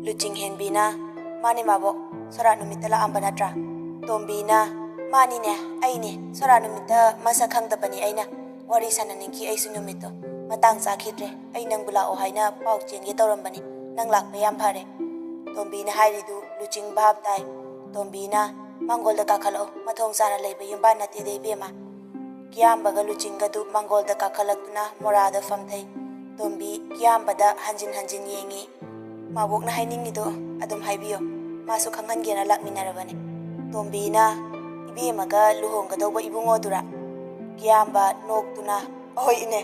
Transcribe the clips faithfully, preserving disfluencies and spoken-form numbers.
ꯂꯨꯆꯤꯡ ꯍꯦꯟꯕꯤꯅ, "ꯃꯥꯅꯤ ꯃꯥꯕꯣꯛ, ꯁꯣꯔꯥꯠ ꯅꯨꯃꯤꯠꯇ ꯂꯥꯛꯑꯝꯕ ꯅꯠꯇ꯭ꯔꯥ?" ꯇꯣꯝꯕꯤꯅ, "ꯃꯥꯅꯤꯅꯦ, ꯑꯩꯅꯦ, ꯁꯣꯔꯥꯠ ꯅꯨꯃꯤꯠꯇ ꯃꯁꯛ ꯈꯪꯗꯕꯅꯤ ꯑꯩꯅ꯫ ꯋꯥꯔꯤ ꯁꯥꯟꯅꯅꯤꯡꯈꯤ ꯑꯩꯁꯨ ꯅꯨꯃꯤꯠꯇꯣ꯫ ꯃꯇꯥꯡ ꯆꯥꯈꯤꯗ꯭ꯔꯦ, ꯑꯩ ꯅꯪꯕꯨ ꯂꯥꯛꯑꯣ ꯍꯥꯏꯅ ꯄꯥꯎ ꯆꯦꯟꯒꯦ ꯇꯧꯔꯝꯕꯅꯤ꯫ ꯅꯪ ꯂꯥꯛꯄ ꯌꯥꯝ ꯐꯔꯦ꯫" ꯇꯣꯝꯕꯤꯅ ꯍꯥꯏꯔꯤꯗꯨ ꯂꯨꯆꯤꯡ ꯚꯥꯞ ꯇꯥꯏ꯫ ꯇꯣꯝꯕꯤꯅ, "ꯃꯥꯡꯒꯣꯜꯗ ꯀꯥꯈꯠꯂꯛꯑꯣ, ꯃꯊꯣꯡ ꯆꯥꯅ ꯂꯩꯕ ꯌꯨꯝꯕꯥꯟ ꯅꯠꯇꯦꯗ ꯏꯕꯦꯝꯃ꯫" ꯀꯤꯌꯥꯝꯕꯒ ꯂꯨꯆꯤꯡꯒꯗꯨ ꯃꯥꯡꯒꯣꯜꯗ ꯀꯥꯈꯠꯂꯛꯇꯨꯅ ꯃꯣꯔꯥꯗ ꯐꯝꯊꯩ꯫ ꯇꯣꯝꯕꯤ ꯀꯤꯌꯥꯝꯕꯗ ꯍꯟꯖꯤꯟ ꯍꯟꯖꯤꯟ ꯌꯦꯡꯉꯤ꯫ "ꯃꯥꯕꯣꯛꯅ ꯍꯥꯏꯅꯤꯡꯉꯤꯗꯣ ꯑꯗꯨꯝ ꯍꯥꯏꯕꯤꯌꯣ, ꯃꯥꯁꯨ ꯈꯪꯍꯟꯒꯦꯅ ꯂꯥꯛꯃꯤꯟꯅꯔꯕꯅꯤ꯫" ꯇꯣꯝꯕꯤꯅ, "ꯏꯕꯦꯝꯃꯒ ꯂꯨꯍꯣꯡꯒꯗꯧꯕ ꯏꯕꯨꯡꯉꯣꯗꯨꯔꯥ?" ꯀꯤꯌꯥꯝꯕ ꯅꯣꯛꯇꯨꯅ, "ꯑꯍꯣꯏ ꯏꯅꯦ,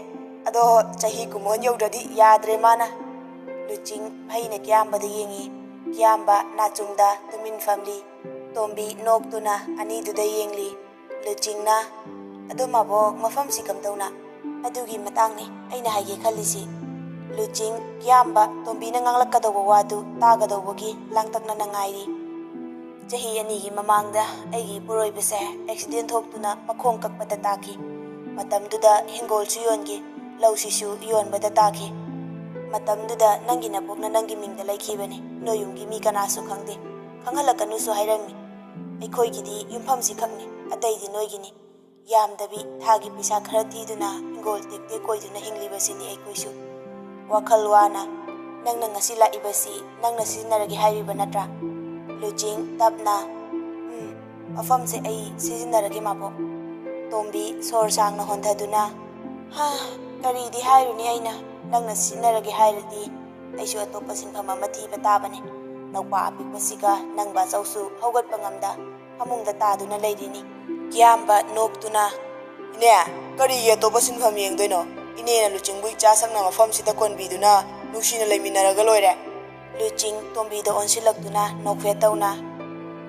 ꯑꯗꯣ ꯆꯍꯤ ꯀꯨꯝꯑꯣꯟ ꯌꯧꯗ꯭ꯔꯗꯤ ꯌꯥꯗ꯭ꯔꯦ ꯃꯥꯅ꯫" ꯂꯨꯆꯤꯡ ꯐꯩꯅ ꯀꯤꯌꯥꯝꯕꯗ ꯌꯦꯡꯉꯤ꯫ ꯀꯤꯌꯥꯝꯕ ꯅꯥꯆꯨꯡꯗ ꯇꯨꯃꯤꯟ ꯐꯝꯂꯤ꯫ ꯇꯣꯝꯕꯤ ꯅꯣꯛꯇꯨꯅ ꯑꯅꯤꯗꯨꯗ ꯌꯦꯡꯂꯤ꯫ ꯂꯨꯆꯤꯡꯅ, "ꯑꯗꯣ ꯃꯥꯕꯣꯛ, ꯃꯐꯝꯁꯤ ꯀꯝꯗꯧꯅ?" "ꯑꯗꯨꯒꯤ ꯃꯇꯥꯡꯅꯤ ꯑꯩꯅ ꯍꯥꯏꯒꯦ ꯈꯜꯂꯤꯁꯤ꯫" ꯂꯨꯆꯤꯡ, ꯀꯤꯌꯥꯝꯕ, ꯇꯣꯝꯕꯤꯅ ꯉꯥꯡꯂꯛꯀꯗꯧꯕ ꯋꯥꯗꯨ ꯇꯥꯒꯗꯧꯕꯒꯤ ꯂꯥꯡꯇꯛꯅꯅ ꯉꯥꯏꯔꯤ꯫ "ꯆꯍꯤ ꯑꯅꯤꯒꯤ ꯃꯃꯥꯡꯗ ꯑꯩꯒꯤ ꯏꯄꯨꯔꯣꯏꯕꯁꯦ ꯑꯦꯛꯁꯤꯗꯦꯟ ꯊꯣꯛꯇꯨꯅ ꯃꯈꯣꯡ ꯀꯛꯄꯗ ꯇꯥꯈꯤ꯫ ꯃꯇꯝꯗꯨꯗ ꯍꯤꯡꯒꯣꯜꯁꯨ ꯌꯣꯟꯈꯤ, ꯂꯧꯁꯤꯁꯨ ꯌꯣꯟꯕꯗ ꯇꯥꯈꯤ꯫ ꯃꯇꯝꯗꯨꯗ ꯅꯪꯒꯤ ꯅꯕꯣꯛꯅ ꯅꯪꯒꯤ ꯃꯤꯡꯗ ꯂꯩꯈꯤꯕꯅꯤ꯫ ꯅꯣꯏ ꯌꯨꯝꯒꯤ ꯃꯤ ꯀꯅꯥꯁꯨ ꯈꯪꯗꯦ꯫ ꯈꯪꯍꯜꯂꯛꯀꯅꯨꯁꯨ ꯍꯥꯏꯔꯝꯃꯤ꯫ ꯑꯩꯈꯣꯏꯒꯤꯗꯤ ꯌꯨꯝꯐꯝꯁꯤ ꯈꯛꯅꯤ, ꯑꯇꯩꯗꯤ ꯅꯣꯏꯒꯤꯅꯤ꯫ ꯌꯥꯝꯗꯕꯤ ꯊꯥꯒꯤ ꯄꯩꯁꯥ ꯈꯔ ꯊꯤꯗꯨꯅ ꯍꯤꯡꯒꯣꯜ ꯇꯦꯛ ꯇꯦꯛ ꯀꯣꯏꯗꯨꯅ ꯍꯤꯡꯂꯤꯕꯁꯤꯅꯤ ꯑꯩꯈꯣꯏꯁꯨ꯫ ꯋꯥꯈꯜ ꯋꯥꯅ ꯅꯪꯅ ꯉꯁꯤ ꯂꯥꯛꯏꯕꯁꯤ ꯅꯪꯅ ꯁꯤꯖꯤꯟꯅꯔꯒꯦ ꯍꯥꯏꯔꯤꯕ ꯅꯠꯇ꯭ꯔꯥ?" ꯂꯨꯆꯤꯡ ꯇꯞꯅ, "ꯎꯝ, ꯃꯐꯝꯁꯦ ꯑꯩ ꯁꯤꯖꯤꯟꯅꯔꯒꯦ ꯃꯥꯕꯣꯛ꯫" ꯇꯣꯝꯕꯤ ꯁꯣꯔ ꯁꯥꯡꯅ ꯍꯣꯟꯊꯗꯨꯅ, "ꯍꯥ, ꯀꯔꯤꯗꯤ ꯍꯥꯏꯔꯨꯅꯤ ꯑꯩꯅ, ꯅꯪꯅ ꯁꯤꯖꯤꯟꯅꯔꯒꯦ ꯍꯥꯏꯔꯗꯤ ꯑꯩꯁꯨ ꯑꯇꯣꯞꯄ ꯁꯤꯟꯐꯝ ꯑꯃ ꯊꯤꯕ ꯇꯥꯕꯅꯤ꯫ ꯅꯧꯄꯥ ꯑꯄꯤꯛꯄꯁꯤꯒ ꯅꯪ ꯕꯥꯆꯧꯁꯨ ꯍꯧꯒꯠꯄ ꯉꯝꯗ ꯐꯃꯨꯡꯗ ꯇꯥꯗꯨꯅ ꯂꯩꯔꯤꯅꯤ꯫" ꯀꯤꯌꯥꯝꯕ ꯅꯣꯛꯇꯨꯅ, "ꯏꯅꯦ, ꯀꯔꯤꯒꯤ ꯑꯇꯣꯞꯄ ꯁꯤꯟꯐꯝ ꯌꯦꯡꯗꯣꯏꯅꯣ? ꯏꯅꯦꯅ ꯂꯨꯆꯤꯡꯕꯨ ꯏꯆꯥ ꯁꯛꯅ ꯃꯐꯝꯁꯤꯗ ꯀꯣꯟꯕꯤꯗꯨꯅ ꯅꯨꯡꯁꯤꯅ ꯂꯩꯃꯤꯟꯅꯔꯒ ꯂꯣꯏꯔꯦ꯫" ꯂꯨꯆꯤꯡ ꯇꯣꯝꯕꯤꯗ ꯑꯣꯟꯁꯤꯜꯂꯛꯇꯨꯅ ꯅꯣꯛꯐꯦꯠ ꯇꯧꯅ,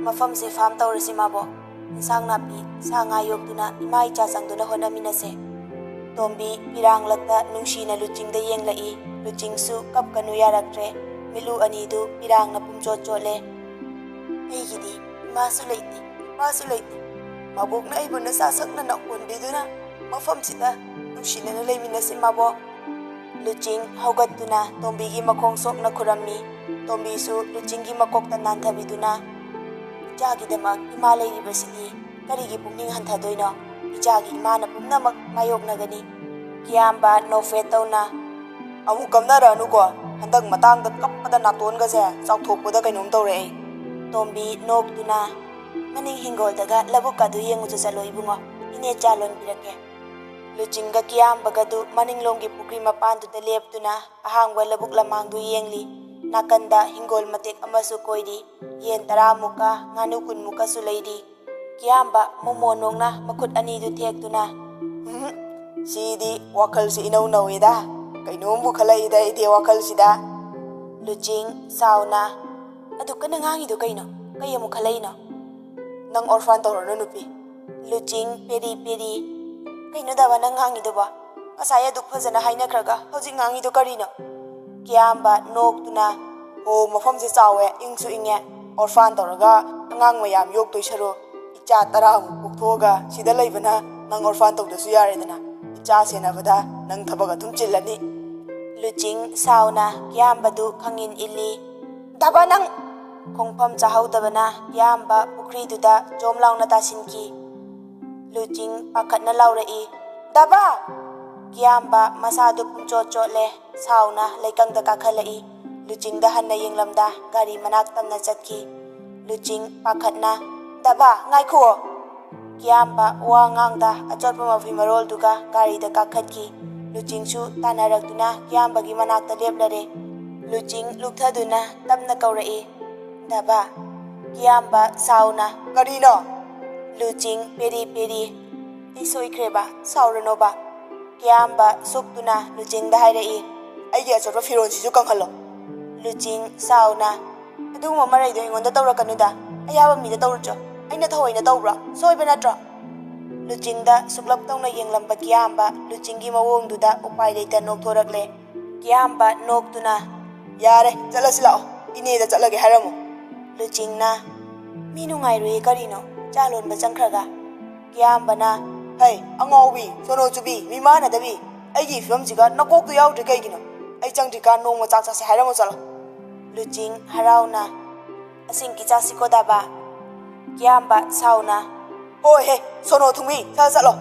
"ꯃꯐꯝꯁꯦ ꯐꯥꯝ ꯇꯧꯔꯁꯤ ꯃꯥꯕꯣꯛ꯫ ꯏꯟꯁꯥꯡ ꯅꯥꯄꯤ, ꯁꯥ ꯉꯥ ꯌꯣꯛꯇꯨꯅ ꯏꯃꯥ ꯏꯆꯥ ꯆꯪꯗꯨꯅ ꯍꯣꯠꯅꯃꯤꯟꯅꯁꯦ꯫" ꯇꯣꯝꯕꯤ ꯄꯤꯔꯥꯡꯂꯛꯇ ꯅꯨꯡꯁꯤꯅ ꯂꯨꯆꯤꯡꯗ ꯌꯦꯡꯂꯛꯏ꯫ ꯂꯨꯆꯤꯡꯁꯨ ꯀꯞꯀꯅꯨ ꯌꯥꯔꯛꯇ꯭ꯔꯦ꯫ ꯃꯤꯠꯂꯨ ꯑꯅꯤꯗꯨ ꯄꯤꯔꯥꯡꯅ ꯄꯨꯝꯆꯣꯠ ꯆꯣꯠꯂꯦ꯫ "ꯑꯩꯒꯤꯗꯤ ꯏꯃꯥꯁꯨ ꯂꯩꯇꯦ, ꯏꯄꯥꯁꯨ ꯂꯩꯇꯦ꯫ ꯃꯕꯣꯛꯅ ꯑꯩꯕꯨ ꯅꯆꯥ ꯁꯛꯅꯅ ꯑꯣꯟꯕꯤꯗꯨꯅ ꯃꯐꯝꯁꯤꯗ ꯅꯨꯡꯁꯤꯅꯅ ꯂꯩꯃꯤꯟꯅꯁꯤ ꯃꯕꯣꯛ꯫" ꯂꯨꯆꯤꯡ ꯍꯧꯒꯠꯇꯨꯅ ꯇꯣꯝꯕꯤꯒꯤ ꯃꯈꯣꯡ ꯁꯣꯛꯅ ꯈꯨꯔꯝꯃꯤ꯫ ꯇꯣꯝꯕꯤꯁꯨ ꯂꯨꯆꯤꯡꯒꯤ ꯃꯀꯣꯛꯇ ꯅꯥꯟꯊꯕꯤꯗꯨꯅ, "ꯏꯆꯥꯒꯤꯗꯃꯛ ꯏꯃꯥ ꯂꯩꯔꯤꯕꯁꯤꯗꯤ ꯀꯔꯤꯒꯤ ꯄꯨꯛꯅꯤꯡ ꯍꯟꯊꯗꯣꯏꯅꯣ? ꯏꯆꯥꯒꯤ ꯏꯃꯥꯅ ꯄꯨꯝꯅꯃꯛ ꯃꯥꯌꯣꯛꯅꯒꯅꯤ꯫" ꯀꯤꯌꯥꯝꯕ ꯅꯣꯛꯐꯦꯠ ꯇꯧꯅ, "ꯑꯃꯨꯛ ꯀꯞꯅꯔꯛꯑꯅꯨꯀꯣ꯫ ꯍꯟꯗꯛ ꯃꯇꯥꯡꯗ ꯀꯞꯄꯗ ꯅꯥꯇꯣꯟꯒꯁꯦ ꯆꯥꯎꯊꯣꯛꯄꯗ ꯀꯩꯅꯣꯝ ꯇꯧꯔꯦ ꯑꯩ꯫" ꯇꯣꯝꯕꯤ ꯅꯣꯛꯇꯨꯅ, "ꯃꯅꯤꯡ ꯍꯤꯡꯒꯣꯜꯗꯒ ꯂꯧꯕꯨꯛꯀꯗꯨ ꯌꯦꯡꯉꯨꯆꯣ ꯆꯠꯂꯣ ꯏꯕꯨꯡꯉꯣ, ꯏꯅꯦ ꯆꯥ ꯂꯣꯟꯕꯤꯔꯛꯀꯦ꯫" ꯂꯨꯆꯤꯡꯒ ꯀꯤꯌꯥꯝꯕꯒꯗꯨ ꯃꯅꯤꯡꯂꯣꯝꯒꯤ ꯄꯨꯈ꯭ꯔꯤ ꯃꯄꯥꯟꯗꯨꯗ ꯂꯦꯞꯇꯨꯅ ꯑꯍꯥꯡꯕ ꯂꯧꯕꯨꯛ ꯂꯃꯥꯡꯗꯨ ꯌꯦꯡꯂꯤ꯫ ꯅꯥꯀꯟꯗ ꯍꯤꯡꯒꯣꯜ ꯃꯇꯦꯛ ꯑꯃꯁꯨ ꯀꯣꯏꯔꯤ꯫ ꯌꯦꯟ ꯇꯔꯥꯃꯨꯛꯀ ꯉꯥꯅꯨ ꯀꯨꯟꯃꯨꯛꯀꯁꯨ ꯂꯩꯔꯤ꯫ ꯀꯤꯌꯥꯝꯕ ꯃꯣꯃꯣꯟ ꯅꯣꯛꯅ ꯃꯈꯨꯠ ꯑꯅꯤꯗꯨ ꯊꯦꯛꯇꯨꯅ, "ꯎꯝ, ꯁꯤꯗꯤ ꯋꯥꯈꯜꯁꯤ ꯏꯅꯧ ꯅꯧꯏꯗ꯫ ꯀꯩꯅꯣꯝꯕꯨ ꯈꯜꯂꯛꯏꯗ ꯑꯩꯗꯤ ꯋꯥꯈꯜꯁꯤꯗ꯫" ꯂꯨꯆꯤꯡ ꯁꯥꯎꯅ, "ꯑꯗꯨ ꯀꯟꯅ ꯉꯥꯡꯉꯤꯗꯣ ꯀꯩꯅꯣ? ꯀꯩ ꯑꯃꯨꯛ ꯈꯜꯂꯛꯏꯅꯣ?" "ꯅꯪ ꯑꯣꯔꯐꯥꯟ ꯇꯧꯔꯅꯨ ꯅꯨꯄꯤ꯫" ꯂꯨꯆꯤꯡ ꯄꯦꯔꯤ ꯄꯦꯔꯤ, "ꯀꯩꯅꯣ ꯗꯥꯕ ꯅꯪ ꯉꯥꯡꯉꯤꯗꯨꯕꯣ? ꯉꯁꯥꯏ ꯑꯗꯨꯛ ꯐꯖꯅ ꯍꯥꯏꯅꯈ꯭ꯔꯒ ꯍꯧꯖꯤꯛ ꯉꯥꯡꯉꯤꯗꯣ ꯀꯔꯤꯅꯣ?" ꯀꯤꯌꯥꯝꯕ ꯅꯣꯛꯇꯨꯅ, "ꯑꯣ, ꯃꯐꯝꯁꯦ ꯆꯥꯎꯋꯦ, ꯏꯪꯁꯨ ꯏꯪꯉꯦ꯫ ꯑꯣꯔꯐꯥꯟ ꯇꯧꯔꯒ ꯑꯉꯥꯡ ꯃꯌꯥꯝ ꯌꯣꯛꯇꯣꯏ ꯁꯔꯨꯛ ꯏꯆꯥ ꯇꯔꯥꯃꯨꯛ ꯄꯣꯛꯊꯣꯛꯑꯒ ꯁꯤꯗ ꯂꯩꯕꯅ ꯅꯪ ꯑꯣꯔꯐꯥꯟ ꯇꯧꯗ꯭ꯔꯁꯨ ꯌꯥꯔꯦꯗꯅ꯫ ꯏꯆꯥ ꯁꯦꯟꯅꯕꯗ ꯅꯪ ꯊꯕꯛ ꯑꯗꯨꯝ ꯆꯤꯜꯂꯅꯤ꯫" ꯂꯨꯆꯤꯡ ꯁꯥꯎꯅ ꯀꯤꯌꯥꯝꯕꯗꯨ ꯈꯪꯏꯟ ꯏꯜꯂꯤ꯫ "ꯗꯥꯕ ꯅꯪ!" ꯈꯣꯡꯐꯝ ꯆꯥꯍꯧꯗꯕꯅ ꯀꯤꯌꯥꯝꯕ ꯄꯨꯈ꯭ꯔꯤꯗꯨꯗ ꯖꯣꯝ ꯂꯥꯎꯅ ꯇꯥꯁꯤꯟꯈꯤ꯫ ꯂꯨꯆꯤꯡ ꯄꯥꯈꯠꯅ ꯂꯥꯎꯔꯛꯏ, "ꯗꯥꯕ!" ꯀꯤꯌꯥꯝꯕ ꯃꯁꯥꯗꯨ ꯄꯨꯡꯆꯣꯠ ꯆꯣꯠꯂꯦ꯫ ꯁꯥꯎꯅ ꯂꯩꯀꯪꯗ ꯀꯥꯈꯠꯂꯛꯏ꯫ ꯂꯨꯆꯤꯡꯗ ꯍꯟꯅ ꯌꯦꯡꯂꯝꯗ ꯒꯥꯔꯤ ꯃꯅꯥꯛ ꯇꯝꯅ ꯆꯠꯈꯤ꯫ ꯂꯨꯆꯤꯡ ꯄꯥꯈꯠꯅ, "ꯗꯥꯕ, ꯉꯥꯏꯈꯨꯑꯣ!" ꯀꯤꯌꯥꯝꯕ ꯋꯥ ꯉꯥꯡꯗ ꯑꯆꯣꯠꯄ ꯃꯐꯤ ꯃꯔꯣꯜꯗꯨꯒ ꯒꯥꯔꯤꯗ ꯀꯥꯈꯠꯈꯤ꯫ ꯂꯨꯆꯤꯡꯁꯨ ꯇꯥꯟꯅꯔꯛꯇꯨꯅ ꯀꯤꯌꯥꯝꯕꯒꯤ ꯃꯅꯥꯛꯇ ꯂꯦꯞꯂꯔꯦ꯫ ꯂꯨꯆꯤꯡ ꯂꯨꯞꯊꯗꯨꯅ ꯇꯞꯅ ꯀꯧꯔꯛꯏ, "ꯗꯥꯕ!" ꯀꯤꯌꯥꯝꯕ ꯁꯥꯎꯅ, "ꯀꯔꯤꯅꯣ?" ꯂꯨꯆꯤꯡ ꯄꯦꯔꯤ ꯄꯦꯔꯤ, "ꯑꯩ ꯁꯣꯏꯈ꯭ꯔꯦꯕ, ꯁꯥꯎꯔꯅꯣꯕ꯫" ꯀꯤꯌꯥꯝꯕ ꯁꯨꯛꯇꯨꯅ ꯂꯨꯆꯤꯡꯗ ꯍꯥꯏꯔꯛꯏ, "ꯑꯩꯒꯤ ꯑꯆꯣꯠꯄ ꯐꯤꯔꯣꯜꯁꯤꯁꯨ ꯀꯪꯍꯜꯂꯣ꯫" ꯂꯨꯆꯤꯡ ꯁꯥꯎꯅ, "ꯑꯗꯨꯒꯨꯝꯕ ꯃꯔꯩꯗꯣ ꯑꯩꯉꯣꯟꯗ ꯇꯧꯔꯛꯀꯅꯨꯗ꯫ ꯑꯌꯥꯕ ꯃꯤꯗ ꯇꯧꯔꯨꯆꯣ꯫ ꯑꯩꯅ ꯊꯑꯣꯏꯅ ꯇꯧꯕ꯭ꯔꯣ? ꯁꯣꯏꯕ ꯅꯠꯇ꯭ꯔꯣ?" ꯂꯨꯆꯤꯡꯗ ꯁꯨꯛꯂꯞ ꯇꯧꯅ ꯌꯦꯡꯂꯝꯕ ꯀꯤꯌꯥꯝꯕ ꯂꯨꯆꯤꯡꯒꯤ ꯃꯑꯣꯡꯗꯨꯗ ꯎꯄꯥꯏ ꯂꯩꯇ ꯅꯣꯛꯊꯣꯔꯛꯂꯦ꯫ ꯀꯤꯌꯥꯝꯕ ꯅꯣꯛꯇꯨꯅ, "ꯌꯥꯔꯦ, ꯆꯠꯂꯁꯤ ꯂꯥꯛꯑꯣ꯫ ꯏꯅꯦꯗ ꯆꯠꯂꯒꯦ ꯍꯥꯏꯔꯝꯃꯨ꯫" ꯂꯨꯆꯤꯡꯅ, "ꯃꯤ ꯅꯨꯡꯉꯥꯏꯔꯣꯏꯌꯦ ꯀꯔꯤꯅꯣ? ꯆꯥ ꯂꯣꯟꯕ ꯆꯪꯈ꯭ꯔꯒ꯫" ꯀꯤꯌꯥꯝꯕꯅ, "ꯍꯩ, ꯑꯉꯥꯎꯕꯤ, ꯁꯣꯅꯣ ꯆꯨꯕꯤ, ꯃꯤꯃꯥꯟꯅꯗꯕꯤ, ꯑꯩꯒꯤ ꯐꯤꯕꯝꯁꯤꯒ ꯅꯀꯣꯛꯇꯨ ꯌꯥꯎꯗ꯭ꯔꯤ ꯀꯩꯒꯤꯅꯣ? ꯑꯩ ꯆꯪꯗ꯭ꯔꯤꯀꯥꯟ ꯅꯣꯡꯃ ꯆꯥꯛ ꯆꯥꯁꯦ ꯍꯥꯏꯔꯝꯃꯨ ꯆꯠꯂꯣ꯫" ꯂꯨꯆꯤꯡ ꯍꯔꯥꯎꯅ, "ꯑꯁꯤꯡ ꯀꯤꯆꯥꯁꯤꯀꯣ ꯗꯥꯕꯥ?" ꯀꯤꯌꯥꯝꯕ ꯁꯥꯎꯅ, "ꯍꯣꯏ ꯍꯦ, ꯁꯣꯅꯣ ꯊꯨꯡꯕꯤ, ꯁꯠ ꯆꯠꯂꯣ!"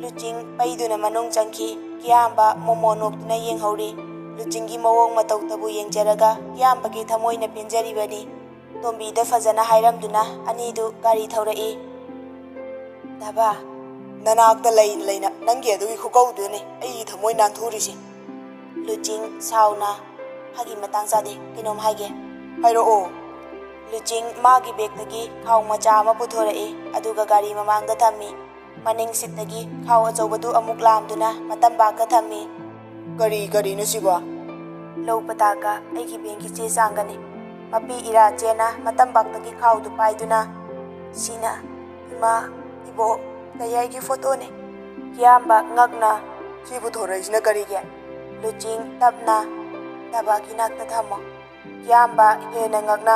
ꯂꯨꯆꯤꯡ ꯄꯩꯗꯨꯅ ꯃꯅꯨꯡ ꯆꯪꯈꯤ꯫ ꯀꯤꯌꯥꯝꯕ ꯃꯣꯃꯣ ꯅꯣꯛꯇꯨꯅ ꯌꯦꯡꯍꯧꯔꯤ꯫ ꯂꯨꯆꯤꯡꯒꯤ ꯃꯑꯣꯡ ꯃꯇꯧꯇꯕꯨ ꯌꯦꯡꯖꯔꯒ ꯀꯤꯌꯥꯝꯕꯒꯤ ꯊꯃꯣꯏꯅ ꯄꯦꯟꯖꯔꯤꯕꯅꯤ꯫ ꯇꯣꯝꯕꯤꯗ ꯐꯖꯅ ꯍꯥꯏꯔꯝꯗꯨꯅ ꯑꯅꯤꯗꯨ ꯒꯥꯔꯤ ꯊꯧꯔꯛꯏ꯫ "ꯗꯥꯕꯥ, ꯅꯅꯥꯛꯇ ꯂꯩꯅ ꯂꯩꯅ ꯅꯪꯒꯤ ꯑꯗꯨꯒꯤ ꯈꯨꯀꯧꯗꯨꯅꯤ ꯑꯩꯒꯤ ꯊꯃꯣꯏ ꯅꯥꯟꯊꯣꯛꯔꯤꯁꯦ꯫" ꯂꯨꯆꯤꯡ ꯁꯥꯎꯅ, "ꯐꯥꯒꯤ ꯃꯇꯥꯡ ꯆꯥꯗꯦ, ꯀꯩꯅꯣꯝ ꯍꯥꯏꯒꯦ꯫" "ꯍꯥꯏꯔꯛꯑꯣ꯫" ꯂꯨꯆꯤꯡ ꯃꯥꯒꯤ ꯕꯦꯒꯇꯒꯤ ꯈꯥꯎ ꯃꯆꯥ ꯑꯃ ꯄꯨꯊꯣꯔꯛꯏ, ꯑꯗꯨꯒ ꯒꯥꯔꯤ ꯃꯃꯥꯡꯗ ꯊꯝꯃꯤ꯫ ꯃꯅꯤꯡ ꯁꯤꯠꯇꯒꯤ ꯈꯥꯎ ꯑꯆꯧꯕꯗꯨ ꯑꯃꯨꯛ ꯂꯥꯝꯗꯨꯅ ꯃꯇꯝꯕꯥꯛꯀ ꯊꯝꯃꯤ꯫ "ꯀꯔꯤ, ꯀꯔꯤꯅꯣ ꯁꯤꯕꯣ?" "ꯂꯧ ꯄꯇꯥꯒ ꯑꯩꯒꯤ ꯕꯦꯡꯒꯤ ꯆꯦ ꯆꯥꯡꯒꯅꯤ꯫" ꯃꯄꯤ ꯏꯔꯥ ꯆꯦꯅ ꯃꯇꯝꯕꯥꯛꯇꯒꯤ ꯈꯥꯎꯗꯨ ꯄꯥꯏꯗꯨꯅ, "ꯁꯤꯅ ꯏꯃꯥ, ꯏꯕꯣꯛ, ꯇꯌꯥꯏꯒꯤ ꯐꯣꯇꯣꯅꯤ꯫" ꯀꯤꯌꯥꯝꯕ ꯉꯛꯅ, "ꯁꯤ ꯄꯨꯊꯣꯔꯛꯏꯁꯤꯅ ꯀꯔꯤꯒꯤ?" ꯂꯨꯆꯤꯡ ꯇꯞꯅ, "ꯗꯥꯕꯥꯒꯤ ꯅꯥꯛꯇ ꯊꯝꯃꯣ꯫" ꯀꯤꯌꯥꯝꯕ ꯍꯦꯟꯅ ꯉꯛꯅ,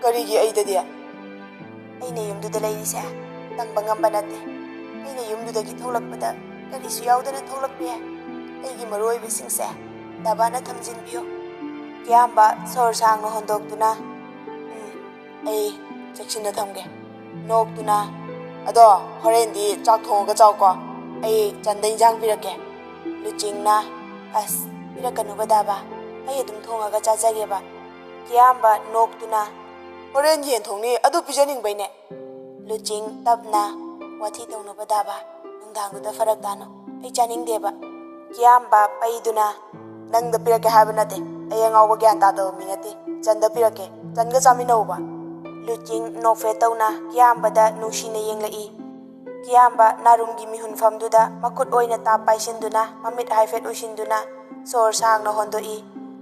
"ꯀꯔꯤꯒꯤ ꯑꯩꯗꯗꯤ?" "ꯑꯩꯅ ꯌꯨꯝꯗꯨꯗ ꯂꯩꯔꯤꯁꯦ ꯇꯝꯕ ꯉꯝꯕ ꯅꯠꯇꯦ꯫ ꯑꯩꯅ ꯌꯨꯝꯗꯨꯗꯒꯤ ꯊꯣꯛꯂꯛꯄꯗ ꯀꯔꯤꯁꯨ ꯌꯥꯎꯗꯅ ꯊꯣꯛꯂꯛꯄ ꯌꯥꯏ꯫ ꯑꯩꯒꯤ ꯃꯔꯨ ꯑꯣꯏꯕꯁꯤꯡꯁꯦ ꯗꯥꯕꯥꯅ ꯊꯝꯖꯤꯟꯕꯤꯌꯨ꯫" ꯀꯤꯌꯥꯝꯕ ꯁꯣꯔ ꯁꯥꯡꯅ ꯍꯣꯟꯗꯣꯛꯇꯨꯅ, "ꯎꯝ, ꯑꯩ ꯆꯦꯛꯁꯤꯟꯅ ꯊꯝꯒꯦ꯫" ꯅꯣꯛꯇꯨꯅ, "ꯑꯗꯣ ꯍꯣꯔꯦꯟꯗꯤ ꯆꯥꯛ ꯊꯣꯡꯉꯒ ꯆꯥꯎꯀꯣ꯫ ꯑꯩ ꯆꯟꯗ ꯏꯟꯖꯥꯡ ꯄꯤꯔꯛꯀꯦ꯫" ꯂꯨꯆꯤꯡꯅ, "ꯑꯁ, ꯄꯤꯔꯛꯀꯅꯨꯕ ꯗꯥꯕꯥ, ꯑꯩ ꯑꯗꯨꯝ ꯊꯣꯡꯉꯒ ꯆꯥꯖꯒꯦꯕ꯫" ꯀꯤꯌꯥꯝꯕ ꯅꯣꯛꯇꯨꯅ, "ꯍꯣꯔꯦꯟ ꯌꯦꯟ ꯊꯣꯡꯅꯤ, ꯑꯗꯨ ꯄꯤꯖꯅꯤꯡꯕꯩꯅꯦ꯫" ꯂꯨꯆꯤꯡ ꯇꯞꯅ, "ꯋꯥꯊꯤ ꯇꯧꯅꯨꯕ ꯗꯥꯕꯥ, ꯅꯨꯡꯗꯥꯡꯗꯨꯗ ꯐꯔꯛ ꯇꯥꯅꯨ, ꯑꯩ ꯆꯥꯅꯤꯡꯗꯦꯕ꯫" ꯀꯤꯌꯥꯝꯕ ꯄꯩꯗꯨꯅ, "ꯅꯪꯗ ꯄꯤꯔꯛꯀꯦ ꯍꯥꯏꯕ ꯅꯠꯇꯦ, ꯑꯩ ꯑꯉꯥꯎꯕ ꯒ꯭ꯌꯥꯟ ꯇꯥꯗꯕ ꯃꯤ ꯅꯠꯇꯦ, ꯆꯟꯗ ꯄꯤꯔꯛꯀꯦ, ꯆꯟꯒ ꯆꯥꯃꯤꯟꯅꯧꯕ꯫" ꯂꯨꯆꯤꯡ ꯅꯣꯛꯐꯦꯠ ꯇꯧꯅ ꯀꯤꯌꯥꯝꯕꯗ ꯅꯨꯡꯁꯤꯅ ꯌꯦꯡꯂꯛꯏ꯫ ꯀꯤꯌꯥꯝꯕ ꯅꯥꯔꯨꯝꯒꯤ ꯃꯤꯍꯨꯟꯐꯝꯗꯨꯗ ꯃꯈꯨꯠ ꯑꯣꯏꯅ ꯇꯥꯞ ꯄꯥꯏꯁꯤꯟꯗꯨꯅ ꯃꯃꯤꯠ ꯍꯥꯏꯐꯦꯠ ꯎꯏꯁꯤꯟꯗꯨꯅ ꯁꯣꯔ ꯁꯥꯡꯅ ꯍꯣꯟꯗꯣꯛꯏ꯫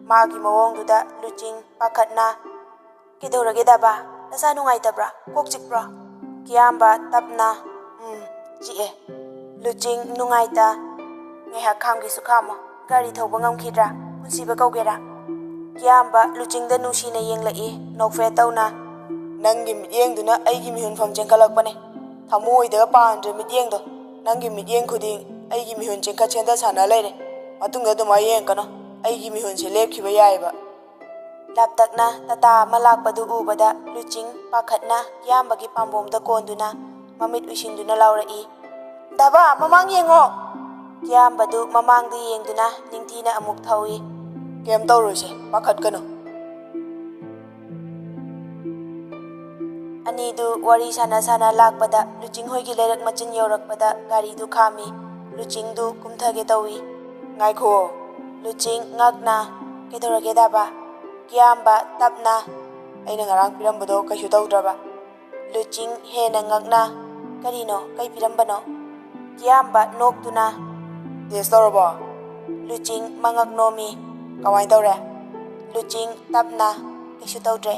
ꯃꯥꯒꯤ ꯃꯑꯣꯡꯗꯨꯗ ꯂꯨꯆꯤꯡ ꯄꯥꯈꯠꯅ, "ꯀꯩꯗꯧꯔꯒꯦ ꯗꯥꯕꯥ? ꯅꯁꯥ ꯅꯨꯡꯉꯥꯏꯇꯕ꯭ꯔꯥ? ꯀꯣꯛ ꯆꯤꯛꯄ꯭ꯔꯣ?" ꯀꯤꯌꯥꯝꯕ ꯇꯞꯅ, "ꯎꯝ, ꯆꯤꯛꯑꯦ꯫" ꯂꯨꯆꯤꯡ ꯅꯨꯡꯉꯥꯏꯇ, "ꯉꯥꯏꯍꯥꯛ ꯈꯥꯝꯒꯦꯁꯨ ꯈꯥꯝꯃꯣ꯫ ꯒꯥꯔꯤ ꯊꯧꯕ ꯉꯝꯈꯤꯗ꯭ꯔꯥ? ꯄꯨꯟꯁꯤꯕ ꯀꯧꯒꯦꯔꯥ?" ꯀꯤꯌꯥꯝꯕ ꯂꯨꯆꯤꯡꯗ ꯅꯨꯡꯁꯤꯅ ꯌꯦꯡꯂꯛꯏ, ꯅꯣꯛꯐꯦꯠ ꯇꯧꯅ, "ꯅꯪꯒꯤ ꯃꯤꯠꯌꯦꯡꯗꯨꯅ ꯑꯩꯒꯤ ꯃꯤꯍꯨꯟꯐꯝ ꯆꯦꯟꯈꯠꯂꯛꯄꯅꯦ꯫ ꯊꯃꯣꯏꯗꯒ ꯄꯥꯟꯗ꯭ꯔꯦ ꯃꯤꯠꯌꯦꯡꯗꯣ꯫ ꯅꯪꯒꯤ ꯃꯤꯠꯌꯦꯡ ꯈꯨꯗꯤꯡ ꯑꯩꯒꯤ ꯃꯤꯍꯨꯟ ꯆꯦꯟꯈꯠ ꯆꯦꯟꯊ ꯁꯥꯟꯅ ꯂꯩꯔꯦ꯫ ꯃꯇꯨꯡꯗ ꯑꯗꯨꯃꯥꯏꯅ ꯌꯦꯡꯉꯛꯀꯅꯣ꯫ ꯑꯩꯒꯤ ꯃꯤꯍꯨꯟꯁꯦ ꯂꯦꯞꯈꯤꯕ ꯌꯥꯏꯑꯕ꯫" ꯂꯥꯞꯇꯛꯅ ꯇꯥꯇꯥ ꯑꯃ ꯂꯥꯛꯄꯗꯨ ꯎꯕꯗ ꯂꯨꯆꯤꯡ ꯄꯥꯈꯠꯅ ꯀꯤꯌꯥꯝꯕꯒꯤ ꯄꯥꯝꯕꯣꯝꯗ ꯀꯣꯟꯗꯨꯅ ꯃꯃꯤꯠ ꯎꯏꯁꯤꯟꯗꯨꯅ ꯂꯥꯎꯔꯛꯏ, "ꯗꯥꯕꯥ, ꯃꯃꯥꯡ ꯌꯦꯡꯉꯣ!" ꯀꯤꯌꯥꯝꯕꯗꯨ ꯃꯃꯥꯡꯗ ꯌꯦꯡꯗꯨꯅ ꯅꯤꯡꯊꯤꯅ ꯑꯃꯨꯛ ꯊꯧꯏ꯫ "ꯀꯩꯝ ꯇꯧꯔꯣꯏꯁꯦ, ꯄꯥꯈꯠꯀꯅꯨ꯫" ꯑꯅꯤꯗꯨ ꯋꯥꯔꯤ ꯁꯥꯟꯅ ꯁꯥꯟꯅ ꯂꯥꯛꯄꯗ ꯂꯨꯆꯤꯡ ꯍꯣꯏꯒꯤ ꯂꯩꯔꯛ ꯃꯆꯤꯟ ꯌꯧꯔꯛꯄꯗ ꯒꯥꯔꯤꯗꯨ ꯈꯥꯝꯃꯤ꯫ ꯂꯨꯆꯤꯡꯗꯨ ꯀꯨꯝꯊꯒꯦ ꯇꯧꯏ꯫ "ꯉꯥꯏꯈꯣ꯫" ꯂꯨꯆꯤꯡ ꯉꯛꯅ, "ꯀꯩꯗꯧꯔꯒꯦ ꯗꯥꯕꯥ?" ꯀꯤꯌꯥꯝꯕ ꯇꯞꯅ, "ꯑꯩꯅ ꯉꯔꯥꯡ ꯄꯤꯔꯝꯕꯗꯣ ꯀꯩꯁꯨ ꯇꯧꯗ꯭ꯔꯕ?" ꯂꯨꯆꯤꯡ ꯍꯦꯟꯅ ꯉꯛꯅ, "ꯀꯔꯤꯅꯣ? ꯀꯩ ꯄꯤꯔꯝꯕꯅꯣ?" ꯀꯤꯌꯥꯝꯕ ꯅꯣꯛꯇꯨꯅ, "ꯇꯦꯁ ꯇꯧꯔꯕꯣ?" ꯂꯨꯆꯤꯡ ꯃꯉꯛ ꯅꯣꯝꯃꯤ꯫ "ꯀꯃꯥꯏꯅ ꯇꯧꯔꯦ?" ꯂꯨꯆꯤꯡ ꯇꯞꯅ, "ꯀꯩꯁꯨ ꯇꯧꯗ꯭ꯔꯦ꯫"